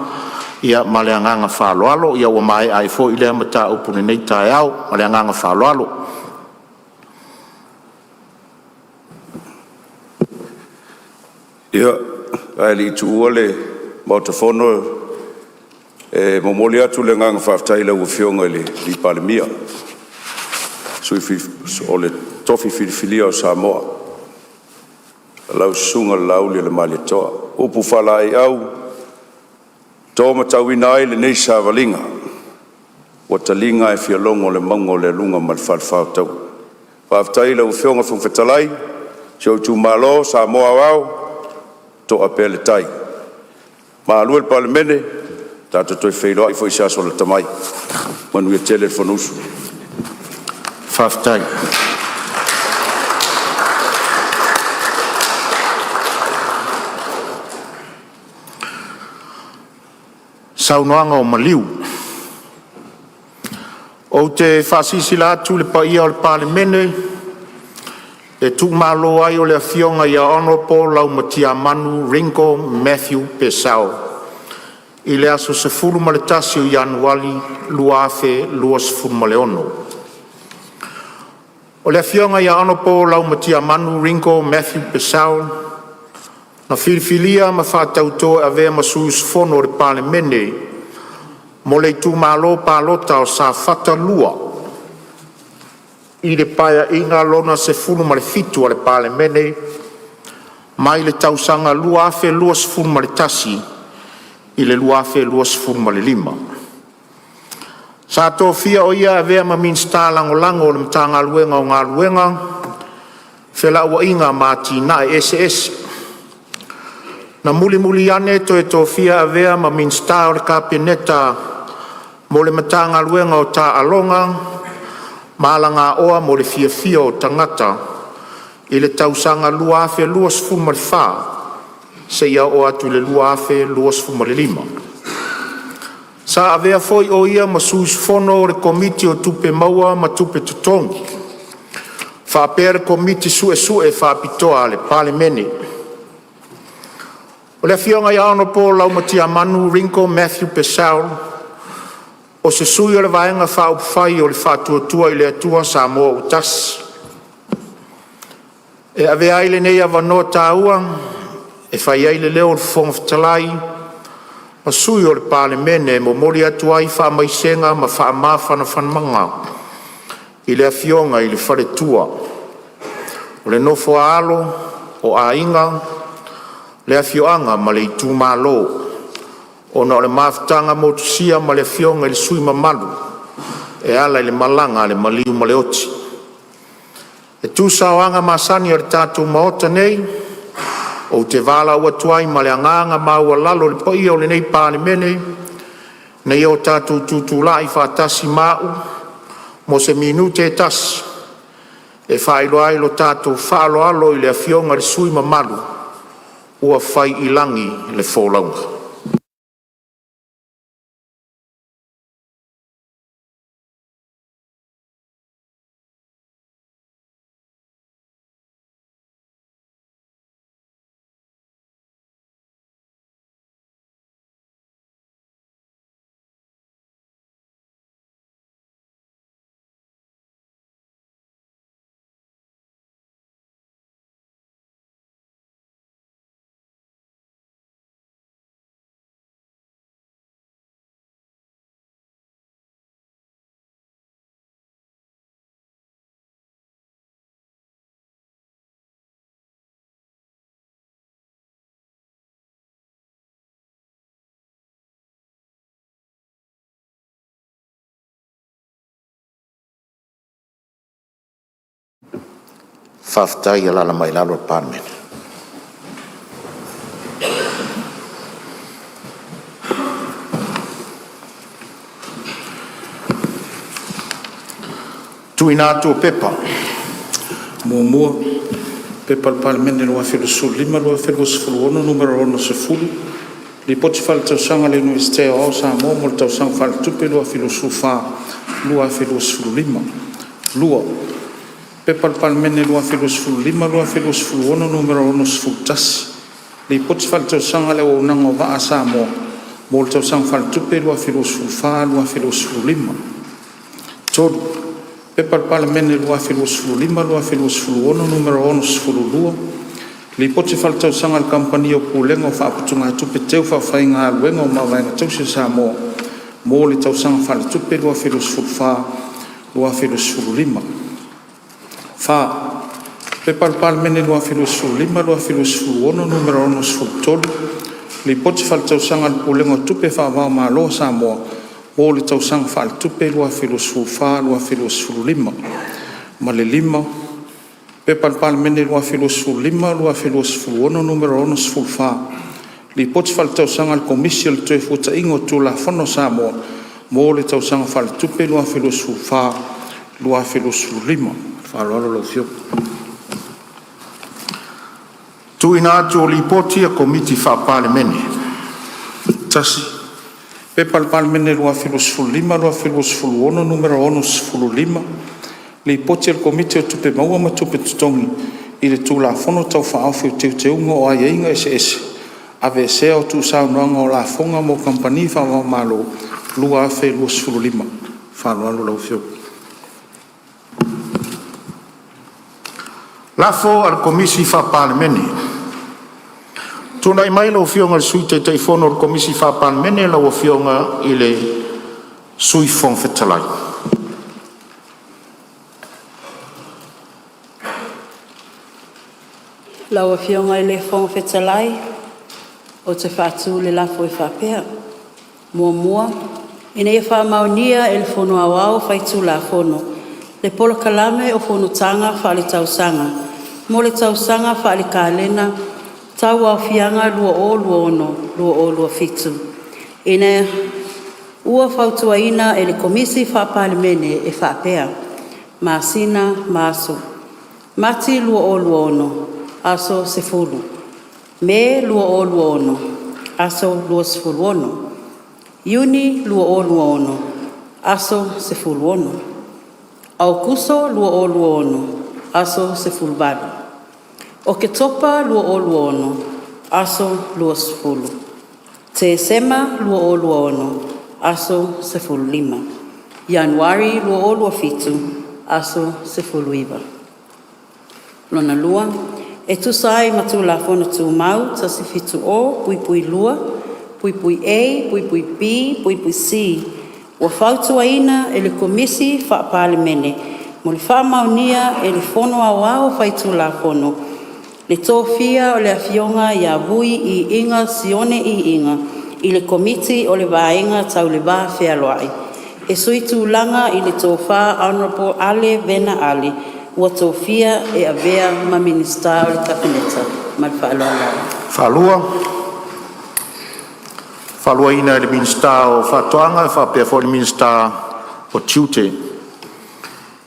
Ma le agaga faaaloalo. Ua maea ai foi lea mataupu i lenei taeao. Ma le agaga faaaloalo. Ae le i tuua le Maota Fono, e momoli atu le agaga faafetai i lau Afioga i le Palemia, o le tofi filifilia o Samoa, lau Susuga Laaulialemalietoa. O upu faalaeiau ua to matauina ai lenei savaliga, ua taliga ae fialogo le mauga o le aluga ma le falefa o taua. Faafetai i lau Afioga i le Fofoga Fetalai, si ou itumalo Samoa aoao, toa pea le tai. Malu le Palemene, tatou toe feiloai foi i se aso lata mai. Manuia tele le Fonousu. Faafetai. Ou te faasilasila atu i le paia o le Palemene le tuumalo ai o le Afioga Hon Laumatiamanu Ringo M. Purcell i le aso 11 Ianuari 2026. O le Afioga Hon Laumatiamanu Ringo M. Purcell, na filifilia ma faatauto e avea ma sui usufono o le Palemene mo le Itumalo Palota o Safata 2 i le Paeaiga Lona XVII a le Palemene mai le tausaga 2021 i le 2025. Sa tofia o ia e avea ma Minisita Lagolago o le Matagaluega o Galuega, Felauaiga ma Atinae Eseese. Na mulimuli ane toe tofia e avea ma Minisita o le Kapeneta mo le Matagaluega o Taaloga ma Alagaoa mo le Fiafia o Tagata i le tausaga 2024 – 2025. Sa avea foi o ia ma sui usufono o le Komiti o Tupe Maua ma Tupe Totogi, faapea le Komiti Suesue Faapitoa a le Palemene. O le Afioga Hon Laumatiamanu Ringo M. Purcell, o se sui o le Vaega Faaupufai o le Faatuatua i le Atua Samoa ua Tasi. E avea ai lenei avanoa taua e fai ai le leo o le Fofoga Fetalai ma sui o le Palemene e momoli atu ai faamaisega ma faamafanafanaga i le Afioga i le Faletua, o le nofo a alo, o aiga, le afioaga ma le itumalo, ona o le mafutaga motusia ma le Afioga i le sui usufono mamalu e ala i le malaga a le maliu ma le oti. E tusa o aga masani a le tatou Maota nei, ou te valaau atu ai ma le agaga maualalo i le paia o lenei Palemene, ina ia o tatou tutulai faatasi ma a'u mo se minute e tasi, e faailoa ai lo tatou faaaloalo i le Afioga i le sui usufono mamalu ua fai i lagi le folauga. Faafetai. Alaala mai i lalo le Palemene. Tuuina atu o Pepa. 1. P.P.2025/2026 Nu.60, Lipoti Faaletausaga a le Iunivesite Aoao o Samoa mo le Tausaga Faaletupe 2024/2025. 2. P.P.2025/2026 Nu.61, Lipoti Faaletausaga a le Auaunaga o Vaa a Samoa mo le Tausaga Faaletupe 2024/2025. 3. P.P.2025/2026 Nu.62, Lipoti Faaletausaga a le Kamupani o Pulega o Faaputugatupe Teufaafaigaluega o Mavaega Tausi a Samoa mo le Tausaga Faaletupe 2024/2025. 4. P.P.2025/2026 Nu.63, Lipoti Faaletausaga a le Pulega o Tupe Faava-o-Malo a Samoa mo le Tausaga Faaletupe 2024/2025. Ma le 5. P.P.2025/2026 Nu.64, Lipoti Faaletausaga a le Komisi o le Toefuataiga o Tulafono a Samoa mo le Tausaga Faaletupe 2024/2025. Ma le faaaloalo lau Afioga. Tuuina atu o Lipoti a Komiti Faa-Palemene. 1. P.P.2025/2026 Nu.65, Lipoti a le Komiti o Tupe Maua ma Tupe Totogi i le Tulafono Tau Faaofi o Teuteuga o Aiaiga Eseese (Aveesea o Tuusaunoaga o Lafoga mo Kamupani Faava-o-Malo) 2025. Ma le faaaloalo lau Afioga. Lafo a le Komisi Faa-Palemene. Tulai mai lau Afioga i le Sui Taitaifono o le Komisi Faa-Palemene lau Afioga i le Sui Fofoga Fetalai. Lau Afioga i le Fofoga Fetalai ou te faatu le lafo e faapea: 1. Ina ia faamaonia e le Fono Aoao Faitulafono le Polokalame o Fonotaga Faaletausaga mo le Tausaga Faale-Kalena Tauaofiaga 2026/2027, ina ua fautuaina e le Komisi Faa-Palemene e faapea: Masina ma Aso. Mati 2026 aso 10. Me 2026 aso 26. Iuni 2026 aso 16. Aokuso 2026 aso 18. Oketopa 2026 aso 20. Tesema 2026 aso 15. Ianuari 2027 aso 19. Lona lua, e tusa ai ma Tulafono Tumau 170(2)(A)(B)(C), ua fautuaina e le Komisi Faa-Palemene mo le faamaonia e le Fono Aoao Faitulafono le tofia o le Afioga Vui Iiga Sione Iiga i le Komiti o le Vaega Tau le Va Fealoai e suitulaga i le Tofa Hon Ale Vena Ali ua tofia e avea ma Minisita o le Kapeneta. Ma le faaaloalo lava. Faaluaina e le Minisita o Faatoaga faapea foi le Minisita o Tiute.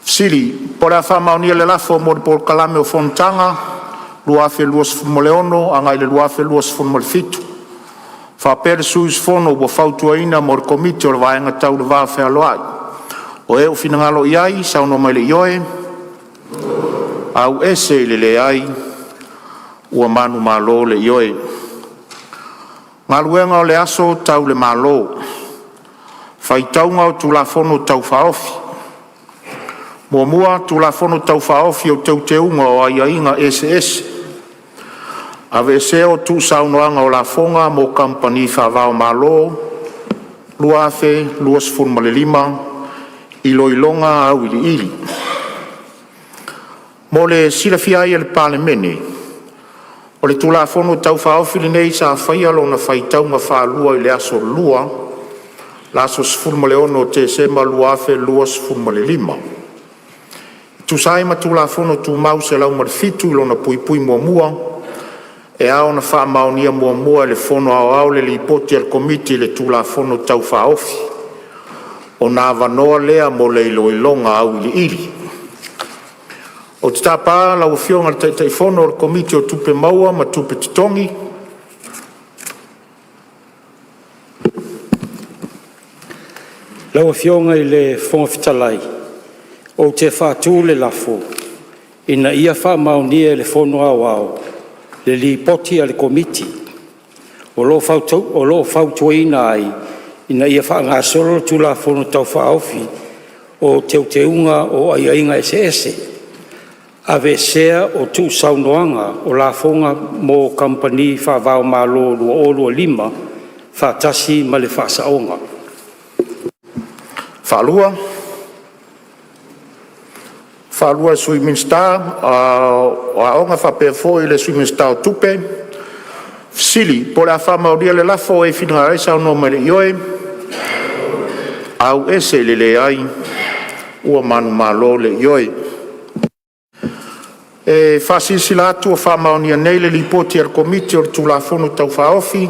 Fesili Po o le a faamaonia le lafo mo le Polokalame o Fonotaga 2026-2027 faapea le sui usufono ua fautuaina mo le Komiti o le Vaega Tau le Va Fealoai. O e ua finagalo i ai saunoa mai i le ioe, auese i le leai ua manumalo le ioe. Galuega o le Aso Tau le Malo: Faitauga o Tulafono Tau Faaofi. 1. Tulafono Tau Faaofi o Teuteuga o Aiaiga Eseese (Aveesea o Tuusaunoaga o Lafoga mo Kamupani Faava-o-Malo) 2025. Iloiloga Auiliili. Mo le silafia e le Palemene, o le Tulafono Tau Faaofi lenei sa faia lona faitauga faalua i le aso Lua, le aso 16 o Tesema 2025. E tusa ai ma Tulafono Tumau 107 (1), e ao ona faamaonia muamua e le Fono Aoao le Lipoti a le Komiti i le Tulafono Tau Faaofi, ona avanoa lea mo le iloiloga auiliili. Ou te tapa lau Afioga i le Taitaifono o le Komiti o Tupe Maua ma Tupe Totogi. Lau Afioga i le Fofoga Fetalai, Ou te faatu le lafo, Ina ia faamaonia e le Fono Aoao le Lipoti a le Komiti o lo o fautuaina ai, ina ia faagasolo le Tulafono Tau Faaofi o Teuteuga o Aiaiga Eseese (Aveesea o Tuusaunoaga o Lafoga mo Kamupani Faava-o-Malo 2025) faatasi ma le Faasaoga. E faatulima le Sui Minisita o Aoga, faapea foi le Sui Minisita o Tupe. Fesili po o le a faamaonia le lafo. O e finagalo ai saunoa mai i le ioe, auese i le leai. Ua manumalo le ioe. E faasilasila atu ua faamaonia nei le Lipoti a le Komiti i le Tulafono Tau Faaofi,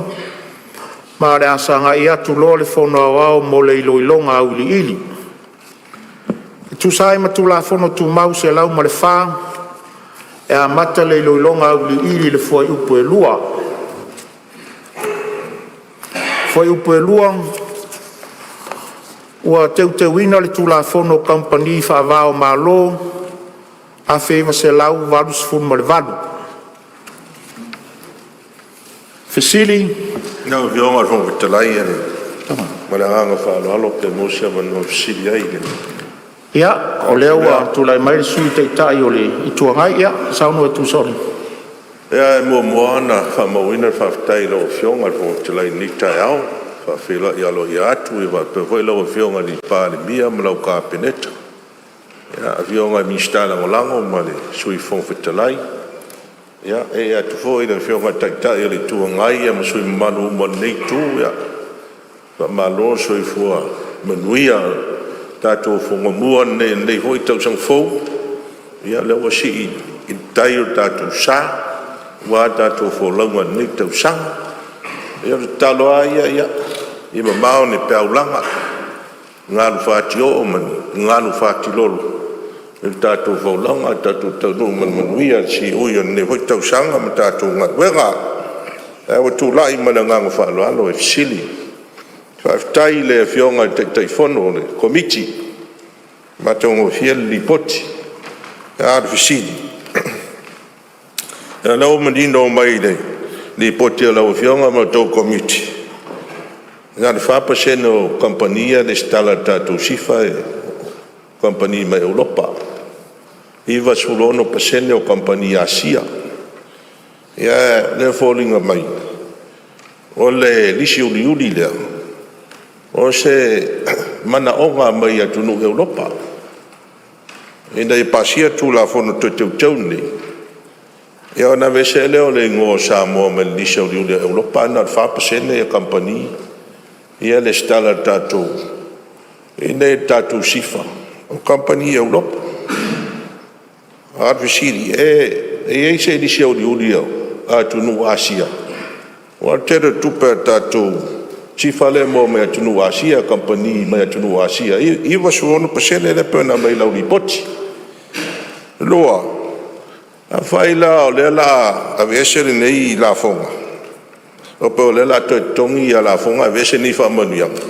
ma o le a sagai atu loa le Fono Aoao mo le iloiloga auiliili. E tusa ai ma Tulafono Tumau 104, e amata le iloiloga auiliili i le fuaiupu 2. Fu2, ua teuteuina le Tulafono o Kamupani Faava-o-Malo 1988. Fesili. Lau Afioga i le Fofoga Fetalai ma le agaga faaaloalo pe maua se avanoa e fesili ai. Ia, o lea ua tulai mai le Sui Taitai o le Itu Agai. Ia, saunoa e tusa o le… E muamua ona faamauina le faafetai i lau Afioga i le Fofoga Fetalai i lenei taeao. E faafeiloai aloaia atu faapea foi lau Afioga i le Palemia ma lau Kapeneta, afioga i Minisita Lagolago ma le Sui Fofoga Fetalai. Ee atu foi i le Afioga i le Taitai o le Itu Agai ma sui usufono mamalu uma o lenei itu, faamalo le soifua manuia. O le tatou fonomua lenei i lenei foi tausaga fou, o lea ua sii i le tai lo tatou sa aua le tatou folauga i lenei tausaga. Ia o le tatalo lava ia, ia mamao ni peau laga, galu fatioo ma ni galu fatilolo i le tatou folauga ae tatou taunuu ma le manuia i le siui o lenei foi tausaga ma tatou galuega. Ae ua tulai ma le agaga faaaloalo e fesili. Faafetai i le Afioga i le Taitaifono o le Komiti, matagofie le Lipoti. A o le fesili; o lea ua manino mai i le Lipoti a lau Afioga ma la outou Komiti, na o le 4% o kamupani ia e resitala i le tatou SIFA o kamupani mai Europa, 96% o kamupani Asia. A o lea e foliga mai o le lisi uliuli lea, o se manaoga mai atunuu Europa ina ia pasia le Tulafono Toe Teuteu lenei, ona aveese ai lea o le igoa o Samoa mai le lisi auliuli a Europa, ae na o le 4% kamupani ia e resitala i inei i le tatou SIFA, o kamupani Europa. A o le fesili, e i ai se lisi auliuli a atunuu Asia? Aua o le tele o tupe a le tatou SIFA lea e maua mai atunuu Asia, kamupani mai atunuu Asia, e 96% lea e pei ona aumai i lau Lipoti. Lua, afai la o lea o le a aveese lenei lafoga, faapea o lea o le a toe totogi lafoga ae aveese nei faamanuiaga,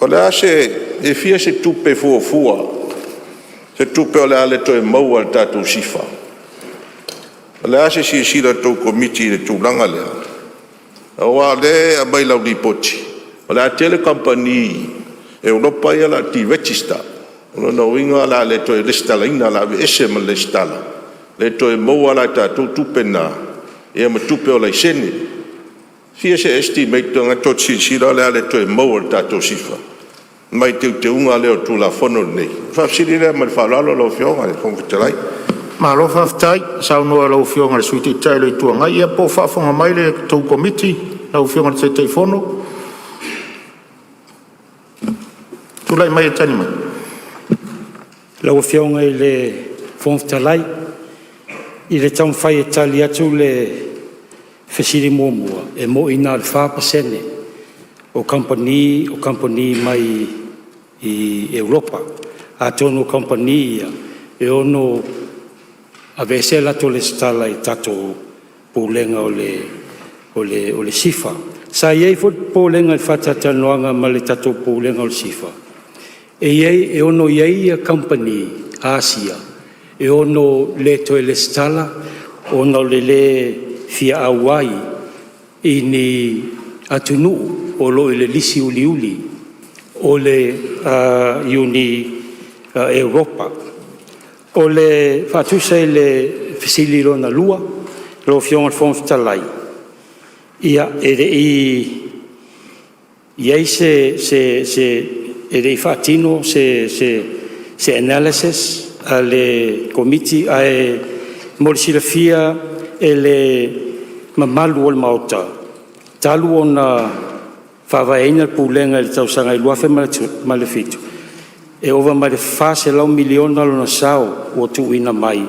o le a se… e fia se tupe fuafua, se tupe o le a le toe maua e le tatou SIFA? O le a se silasila a le tou Komiti i le tulaga lea? Aua o lea e aumai i lau Lipoti, o le a tele kamupani Europa ia o le a deregister. O lona uiga o le a le toe resitalaina, o le a aveese ma le resitala, le toe maua la e tatou tupe na ma tupe o laisene. E fia se estimate lena tou te silasila o le a le toe maua e le tatou SIFA mai le teuteuga lea o le Tulafono lenei? O le faafesili lea ma le faaaloalo lau Afioga i le Fofoga Fetalai. Malo faafetai saunoa i lau Afioga i le Sui Taitai o le Itu Agai. Ia po o faafofoga mai la outou Komiti lau Afioga i le Taitaifono? Tulai mai e tali mai. Lau Afioga i le Fofoga Fetalai, i le taumafai e tali atu le fesili muamua, e moni na o le 4% o kamupani o kamupani mai Europa. Atonu o kamupani ia e ono aveese a latou lesitala i tatou Pulega o le SIFA. Sa i ai foi le popolega i le faatalatalanoaga ma le tatou Pulega o le SIFA, e ono i ai kamupani Asia e ono le toe resitala ona o le le fia auai i ni atunuu o lo o i le lisi uliuli o le Iuni Europa. O le faatusa i le fesili lona lua lau Afioga i le Fofoga Fetalai, ia e le i i ai se e le i faatino se analysis a le Komiti, ae mo le silafia e le mamalu o le Maota, talu ona faavaeina le Pulega i le tausaga e 2007, e ova ma le $400 miliona lona sao ua tuuina mai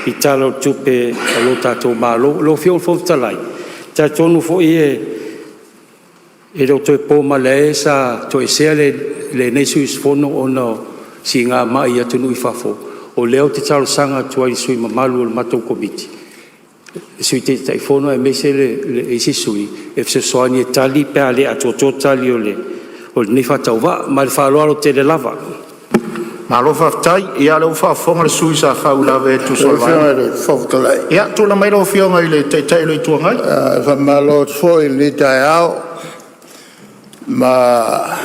i Tala o Tupe a lo tatou Malo. Lau Afioga i le Fofoga Fetalai, e talitonu foi e le o toe po malae sa toesea lenei sui usufono ona o siigamai i atunuu i fafo. O lea ou te talosaga atu ai i sui usufono mamalu o le matou Komiti, le Sui Taitaifono aemaise le isi sui e fesoasoani e tali pe a le atoatoa tali o lenei faatauvaa. Ma le faaaloalo tele lava. Malo faafetai. Ia o lea ua faafofoga le sui usufono sa faauilavea e tusa o Lau le Afioga i le Fofoga Fetalai. Ia, tulai mai lau Afioga i le Taitai o le Itu Agai. E faamalo atu foi i lenei taeao ma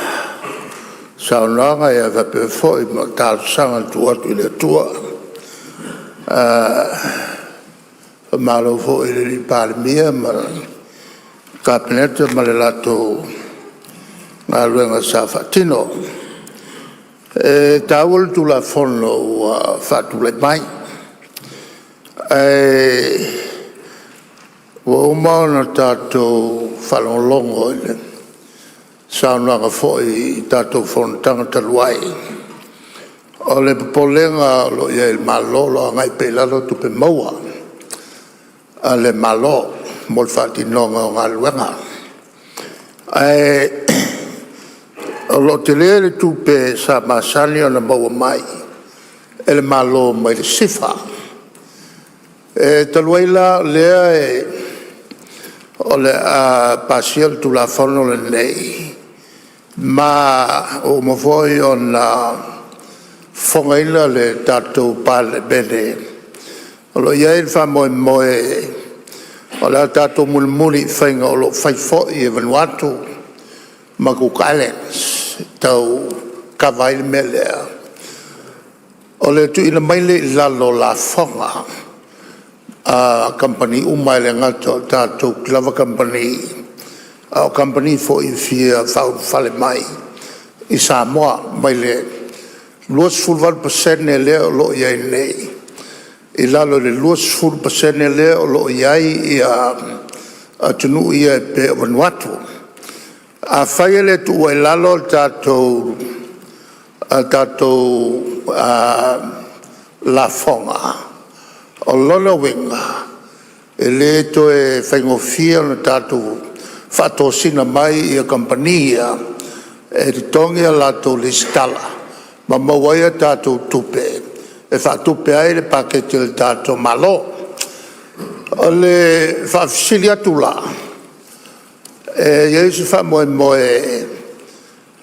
saunoaga faapea foi ma talosaga na tuu atu i le Atua. Faamalo foi i le Palemia ma le Kapeneta ma le latou galuega sa faatino. E taua le Tulafono ua faatulai mai, ae ua uma ona tatou faalogologo i le saunoaga foi i tatou fonotaga talu ai, o le popolega o lo o i ai i le Malo o lo o agai pea i lalo tupe maua a le Malo mo le faatinoga o galuega. Ae o lo o tele le tupe sa masani ona maua mai e le Malo mai le SIFA. E talu ai la o lea o le a pasia le Tulafono lenei, ma ua uma foi ona fofogaina le tatou Palemene, o lo o i ai le faamoemoe o le a tatou mulimuli i faiga o lo o fai foi e Vanuatu ma Cook Islands e tau kava ai le mea lea, o le tuuina mai lea i lalo o lafoga a kamupani uma, e le gata o tatou lava kamupani, a o kamupani foi e fia faaulufale mai i Samoa, mai le 28% lea o lo o i ai nei i lalo i le 20% lea o lo o i ai atunuu ia e pei o Vanuatu. Afai e le tuua i lalo a tatou lafoga, o lona uiga e le toe faigofie ona tatou faatosina mai kamupani ia e totogi a latou lesitala ma maua ai a tatou tupe e faatupe ai le paketi a le tatou Malo. O le faafesili atu la; e i ai se faamoemoe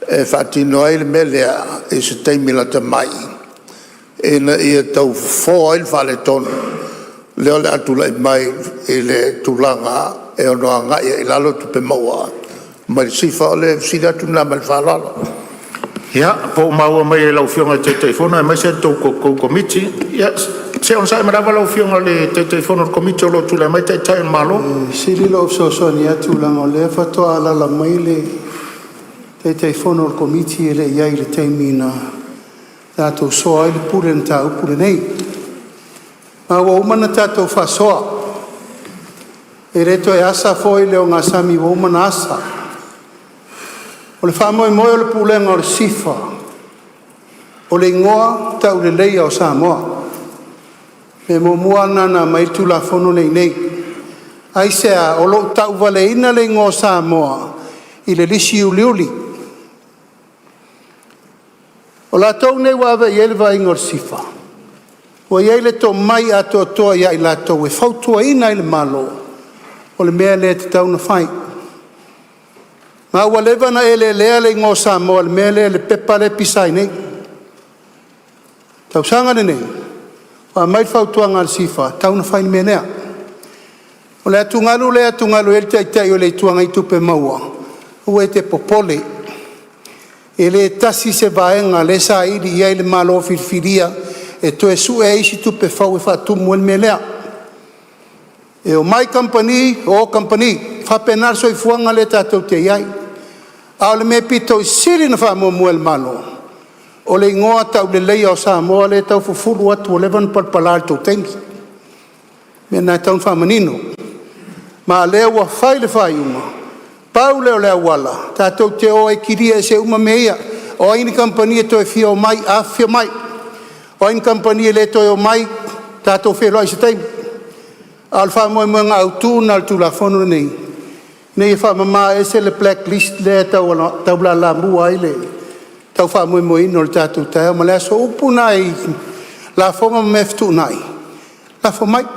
e faatino ai le mea lea i se taimi lata mai ina ia tau fofo ai le faaletonu lea o le a tulai mai i le tulaga e ono agai ai i lalo tupe maua mai le SIFA? O le fesili atu lena ma le faaaloalo. Ia, po ua maua mai e lau Afioga i le Taitaifono aemaise le tou Komiti. Ia, se i onosai mai lava lau Afioga i le Taitaifono o le Komiti o lo o tulai mai le Taitai o le Malo. E sili lou fesoasoani atu leaga o lea faatoa alaala mai le Taitaifono o le Komiti e le i i ai i le taimi na tatou soa ai le pule i le mataupu lenei. Ma ua uma ona tatou faasoa, e le toe asa foi le ogasami ua uma ona asa. O le faamoemoe o le Pulega o le SIFA, o le igoa tauleleia o Samoa. O le mea muamua lava lena na aumai ai le Tulafono lea i inei. Aisea? O lo o tauvaleina le igoa o Samoa i le lisi uliuli. O latou nei ua ave i ai le vaaiga o le SIFA, ua i ai le tomai atoatoa ia i latou e fautuaina ai le Malo, o le mea lea e tatau ona fai. Ma ua leva ona e lelea le igoa o Samoa i le mea lea i le pepa lea e pisa ai nei. O le tausaga lenei, ua aumai le fautuaga a le SIFA, e tatau ona fai le mea lea. O le atugalu lea e atugalu ai le Taitai o le Itu Agai i tupe maua, aua e te popole, e le tasi se vaega o lea e saili i ai le Malo filifilia e toe sue ai isi tupe fou e faatumu ai le mea lea. E omai kamupani, o kamupani, e faapena le soifuaga lea tatou te i ai. A o le mea e pito i sili ona faamuamua e le Malo, o le igoa tauleleia o Samoa lea e tau fufulu atu ua leva ona palapala i le tou taimi. O le mea lena e tatau ona faamanino. Ma o lea ua fai le faaiuga, pau lea o le auala tatou te o ai e kilia ese uma mea ia. O ai ni kamupani e toe fia omai, afifio mai. O ai ni kamupani e le toe omai, tatou feiloai i se taimi. A o le faamoemoega autu lena o le Tulafono lenei, ina ia faamama ese le black list lea e tau lalamua ai le tau faamoemoeina o le tatou taeao ma le aso. O upu na i lafoga ma mea fetuunai, lafo mai. O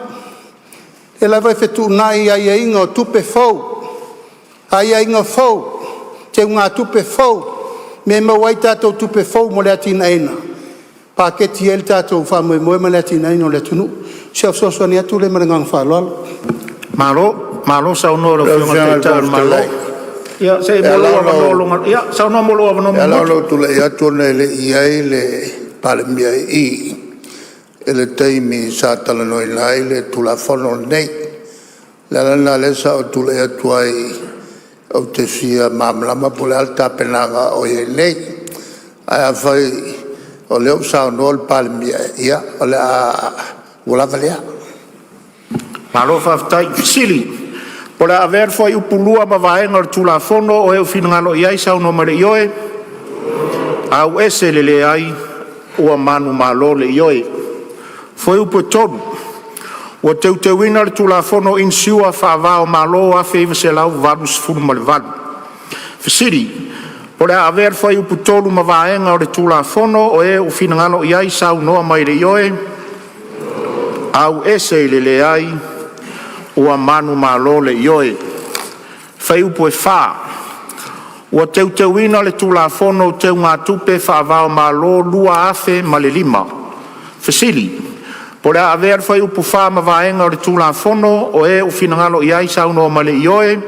lea lava e fetuunai aiaiga o tupe fou, aiaiga fou, teugatupe fou, mea e maua ai tatou tupe fou mo le atinaeina, paketi ai le tatou faamoemoe ma le atinaeina o le atunuu. O si au fesoasoani atu lea ma le agaga faaaloalo. Malo, malo saunoa i lau Afioga i le Taitai o le Malo. Ia se i maua lou avanoa E ala mulimuli. ona ou tulai atu ona e le i i ai le Palemia i i, i le taimi sa talanoaina ai le Tulafono lenei. O le ala lena o lea sa ou tulai atu ai ou te fia malamalama po o le a le tapenaga o i ai nei. Ae afai o lea ua saunoa le Palemia, ia, ua lava lea. Malo faafetai. Fesili Po o le a avea le Fuaiupu 2 ma Vaega o le Tulafono. O e ua finagalo i ai saunoa mai i le ioe, auese le leai. Ua manumalo le ioe. Fuaiupu 3: Ua teuteuina le Tulafono o Inisiua Faava-o-Malo 1988. Fesili. Po o le a avea le Fuaiupu 3 ma Vaega o le Tulafono. O e ua finagalo i ai saunoa mai i le ioe, auese i le leai. Ua manumalo le ioe. Fuaiupu 4: Ua teuteuina le Tulafono o Teugatupe Faava-o-Malo 2005. Fesili. Po o le a avea le Fuaiupu 4 ma Vaega o le Tulafono. O e ua finagalo i ai saunoa mai i le ioe,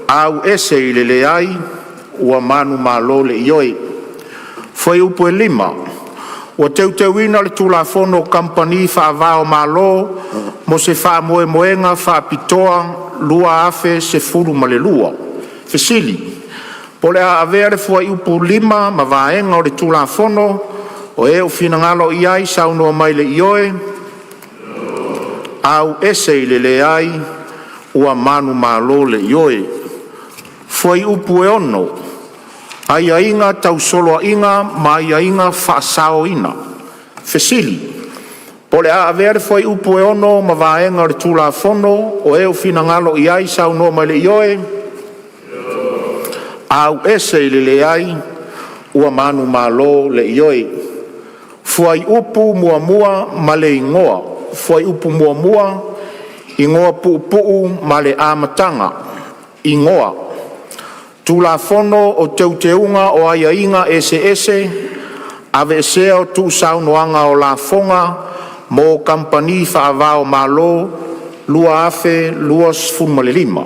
auese i le leai. Ua manumalo le ioe. Fuaiupu 5: Ua teuteuina le Tulafono o Kamupani Faava-o-Malo mo se Faamoemoega Faapitoa 2012. Fesili. Po o le a avea le Fuaiupu 5 ma Vaega o le Tulafono. O e ua finagalo i ai saunoa mai i le ioe, auese i le leai. Ua manumalo le ioe. Fuaiupu 6: Aiaiga tau Soloaiga ma Aiaiga Faasaoina. Fesili. Po o le a avea le Fuaiupu 6 ma Vaega o le Tulafono. O e ua finagalo i ai saunoa mai i le ioe, auese i le leai. Ua manumalo le ioe. Fuaiupu 1 ma le Igoa: Fuaiupu 1 Igoa Puupuu ma le Amataga Igoa: “Tulafono o Teuteuga o Aiaiga Eseese (Aveesea o Tuusaunoaga o Lafoga mo Kamupani Faava-o-Malo) 2025.”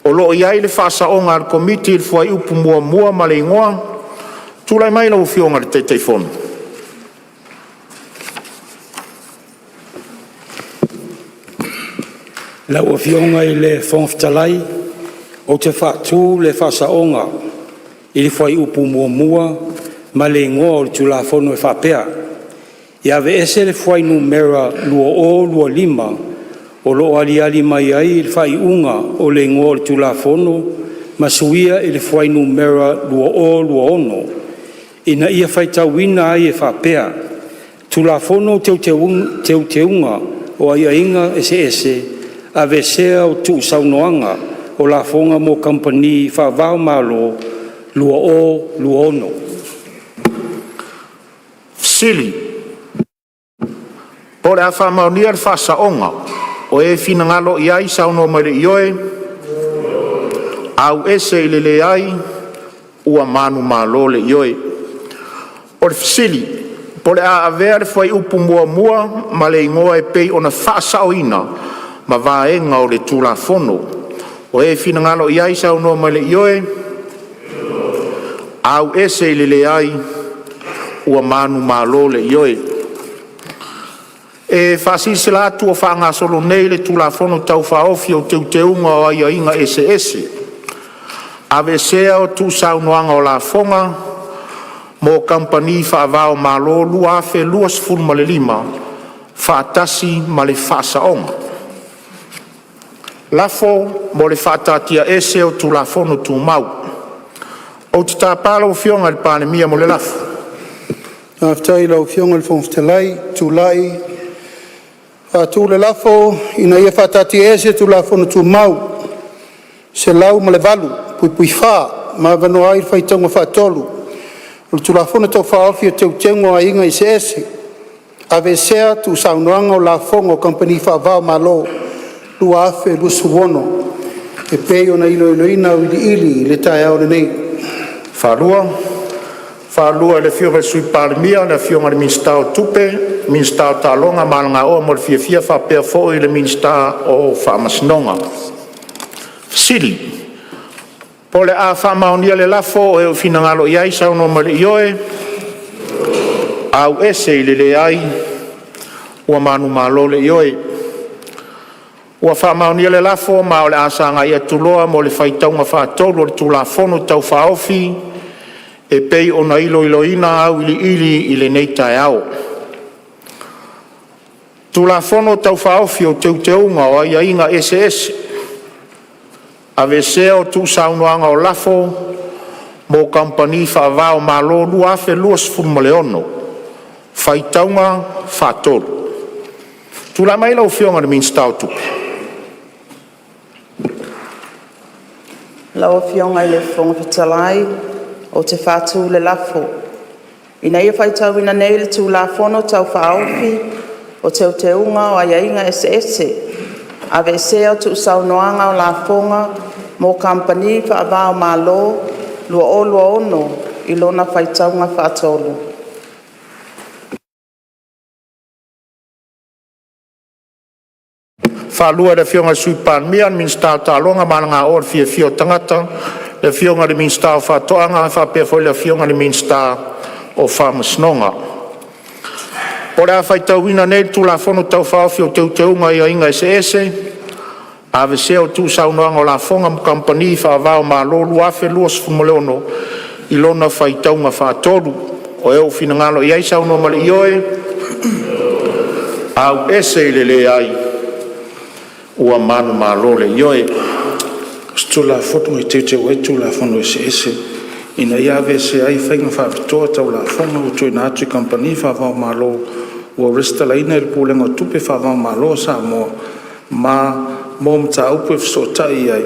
O lo o i ai le faasaoga a le Komiti i le Fuaiupu 1 ma le Igoa. Tulai mai lau Afioga i le Taitaifono. Lau Afioga i le Fofoga Fetalai, ou te faatu le faasaoga i le Fuaiupu 1 ma le Igoa o le Tulafono e faapea: Ia aveese le fuainumera 2025 o lo o aliali mai ai le faaiuga o le Igoa o le Tulafono ma suia i le fuainumera 2026, ina ia faitauina ai e faapea: Tulafono o Teuteuga o Aiaiga Eseese (Aveesea o Tuusaunoaga o Lafoga mo Kamupani Faava-o-Malo) 2026. Fesili. Po o le a faamaonia le faasaoga. O e finagalo i ai saunoa mai i le ioe, Faasaoga. O le fesili po o le a avea le Fuaiupu 1 ma le Igoa e pei ona faasaoina ma vaega o le Tulafono. O e finagalo ai saunoa mai i le ioe, auese i le leai. Ua manumalo le Ioe. E faasilasila atu ua faagasolo nei le Tulafono Tau Faaofi o Teuteuga o Aiaiga Eseese (Aveesea o Tuusaunoaga o Lafoga mo Kamupani Faava-o-Malo 2025), faatasi ma le Faasaoga. Lafo mo le faataatiaese o Tulafono Tumau. Ou te tapa lau Afioga i le Palemia mo le lafo. Faafetai i lau Afioga i le Fofoga Fetalai ou te tulai e faatu le lafo, Ina ia faataatiaese Tulafono Tumau 108(4) ma avanoa ai le faitauga faatolu o le Tulafono Tau Faaofi o Teuteuga o Aiaiga Eseese (Aveesea Tuusaunoaga o Lafoga a Kamupani Faava-o-Malo 2026), e pei ona iloiloina auiliili i le taeao lenei. E faatu le lafo e le Sui Palemia, le Afioga i le Minisita o Tupe, Minisita o Taaloga ma Alagaoa mo le Fiafia faapea foi le Minisita o Faamasinoga. Fesili: Po o le a faamaonia le lafo? O e ua finagalo i ai saunoa mai i le ioe, auese i le leai. Ua manumalo le Ioe. Ua faamaonia le lafo ma o le a sagai atu loa mo le faitauga faatolu o le Tulafono Tau Faaofi e pei ona iloiloina auiliili i lenei taeao. Tulafono Tau Faaofi o Teuteuga o Aiaiga Eseese (Aveesea o Tuusaunoaga o Lafoga mo Kamupani Faava-o-Malo 2026), faitauga faatolu. Tulai mai lau Afioga i le Minisita o Tupe. Lau Afioga i le Fofoga Fetalai ou te faatu le lafo, Ina ia faitauina nei le Tulafono Tau Faaofi o Teuteuga o Aiaiga Eseese (Aveesea o Tuusaunoaga o Lafoga mo Kamupani Faava-o-Malo 2026) i lona faitauga faatolu. Faafetai i le Afioga i le Sui Palemia, Minisita o Taaloga ma Alagaoa mo le Fiafia o Tagata, le Afioga i le Minisita o Faatoaga faapea foi le Afioga i le Minisita o Faamasinoga. O le a faitauina nei le Tulafono Tau Faaofi o Teuteuga o Aiaiga Eseese (Aveesea o Tuusaunoaga o Lafoga mo Kamupani Faava-o-Malo 2026) i lona faitauga faatolu. O e ua finagalo i ai saunoa mai i le ioe, auese i le leai. Ua manumalo le Ioe. Tulafono e Teuteu ai Tulafono Eseese ina ia aveesea ai faiga faapitoa tau lafoga ua tuuina atu i kamupani faava-o-Malo ua resitalaina i le Pulega o Tupe Faava-o-Malo a Samoa ma mo mataupu e fesootai i ai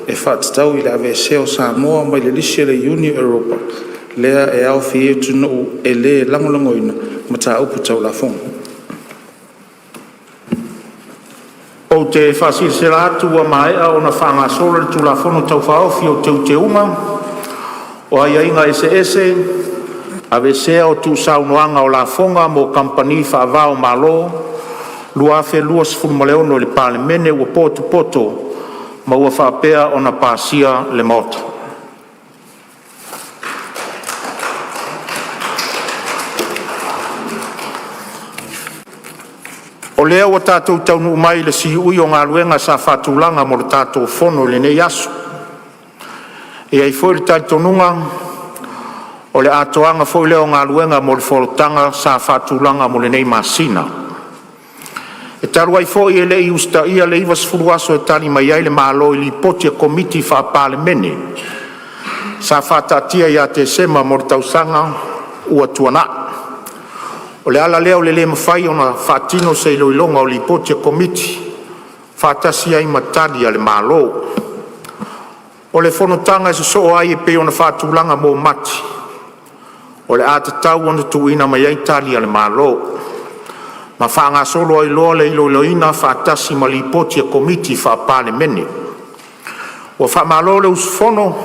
e faatatau i le aveesea o Samoa mai le lisi a le Iuni a Europa lea e aofia ai atunuu e le lagolagoina mataupu tau lafoga. Ou te faasilasila atu ua maea ona faagasolo le Tulafono Tau Faaofi o Teuteuga o Aiaiga Eseese (Aveesea o Tuusaunoaga o Lafoga mo Kamupani Faava-o-Malo 2026) i le Palemene ua potopoto ma ua faapea ona pasia e le Maota. O lea ua tatou taunuu mai i le siui o galuega sa faatulaga mo le tatou Fono i lenei aso. E i ai foi le talitonuga o le atoaga foi lea o galuega mo le fonotaga sa faatulaga mo lenei masina. E talu ai foi e le i usitaia le 90 aso e tali mai ai le Malo i Lipoti a Komiti Faa-Palemene sa faataatia ia Tesema mo le tausaga ua tuanai, o le ala lea o le le mafai ona faatino se iloiloga o Lipoti a Komiti faatasi ai ma Tali a le Malo. O le fonotaga e sosoo ai e pei ona faatulaga mo Mati, o le a tatau ona tuuina mai ai Tali a le Malo, ma faagasolo ai loa le iloiloina faatasi ma Lipoti a Komiti Faa-Palemene. Ua faamalo le usufono,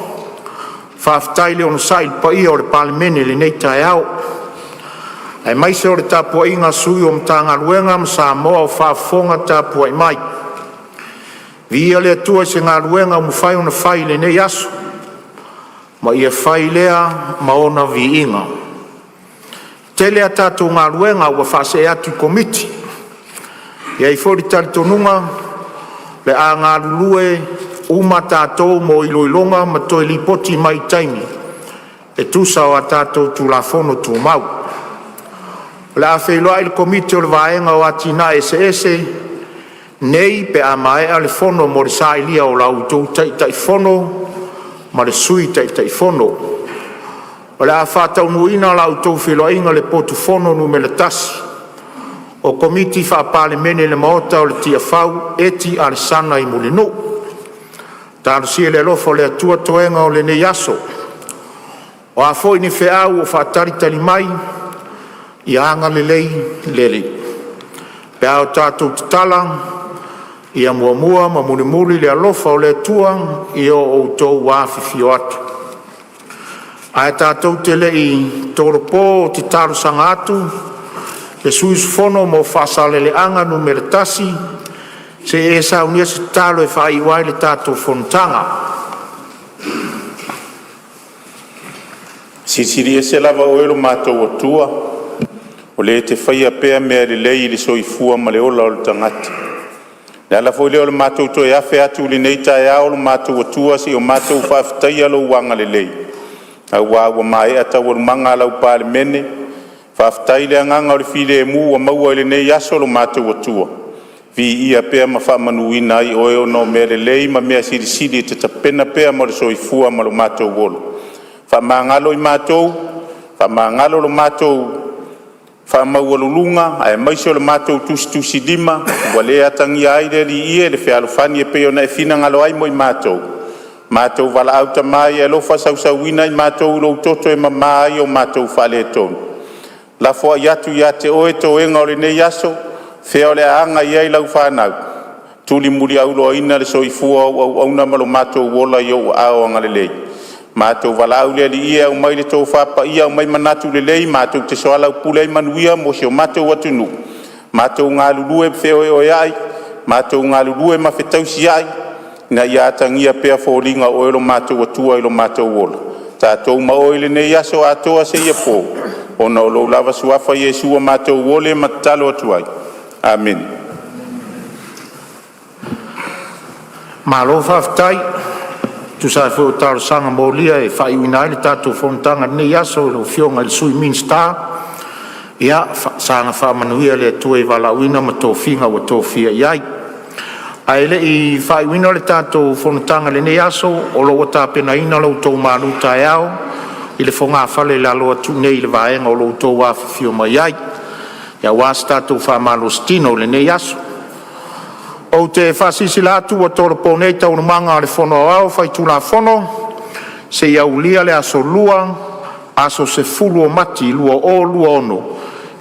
faafetai le onosai i le paia o le Palemene i lenei taeao, aemaise o le tapuaiga a sui o Matagaluega ma Samoa o faafofoga tapuai mai. Viia le Atua i se galuega ua mafai ona fai i lenei aso, ma ia fai lea ma ona viiga. E tele a tatou galuega ua faasee atu i Komiti. E i ai foi le talitonuga o le a galulue uma tatou mo iloiloga ma toe lipoti mai i taimi e tusa o a tatou Tulafono Tumau. O le a feiloai le Komiti o le Vaega o Atinae Eseese nei pe a maea le fono mo le sailia o la outou Taitaifono ma le Sui Taitaifono. O le a faataunuuina la outou feiloaiga i le potu fono Nu.1 o Komiti Faa-Palemene i le Maota o le Tiafau Eti Alesana i Mulinuu. Talosia i le alofa o le Atua toega o lenei aso. O a foi ni feau o faatalitali mai, ia agalelei le Alii pe a o tatou tatala, ia muamua ma mulimuli le alofa o le Atua i o outou afifio atu. Ae tatou te le i tolopo, ou te talosaga atu i le sui usufono mo Faasaleleaga 1 se i e saunia se tatalo e faaiu ai le tatou fonotaga. Silisili Ese lava Oe lo matou Atua, o Le e te faia pea mea lelei i le soifua ma le ola o le tagata. O le ala foi lea o le matou toe afe atu i lenei taeao lo matou Atua, se i o matou faafetaia lou agalelei, aua ua maea taualumaga a lau Palemene. Faafetai i le agaga o le filemu ua maua i lenei aso lo matou Atua, viia pea ma faamanuina ai Oe ona o mea lelei ma mea silisili e te tapena pea mo le soifua ma lo matou ola. Faamagalo i matou, faamagalo lo matou faamaualuluga aemaise o le matou tusitusilima ua le atagia ai le Alii e, le fealofani e pei ona e finagalo ai mo i matou. Matou valaau, Tama ia e alofa sausuina i matou i lou toto e mama ai o matou faaletonu. Lafoai atu ia te Oe toega o lenei aso, fea o le a aga i ai lau fanau? Tulimuliauloaina le soifua o au auauna ma lo matou ola i ou aao agalelei. Matou valaau le Alii e aumai le tofa paia, aumai manatu lelei matou te soalaupule ai manuia mo si o matou atunuu, matou galulue feoeoeai, matou galulue ma fetausiai ina ia atagia pea foliga o Oe lo matou Atua i lo matou ola. Tatou ma Oe i lenei aso atoa seia po, ona o lou lava Suafa Iesu ua matou ole ma tatalo atu ai. Amene. Malo faafetai. E tusa ai foi o talosaga molia e faaiuina ai le tatou fonotaga i lenei aso i lau Afioga i le Sui Minisita, ia saga faamanuia le Atua i valaauina ma tofiga ua tofia i ai. Ae le i faaiuina le tatou fonotaga i lenei aso, o lo o ua tapenaina lo outou malutaeao i le fogafale i lalo atu nei i le vaega o lo o outou afifio mai ai, aua se tatou faamalositino i lenei aso. Ou te faasilasila atu ua tolopo nei Taualumaga a le Fono Aoao Faitulafono seia aulia le aso Lua, aso 10 o Mati 2026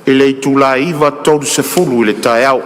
i le itula e 9:30 i le taeao.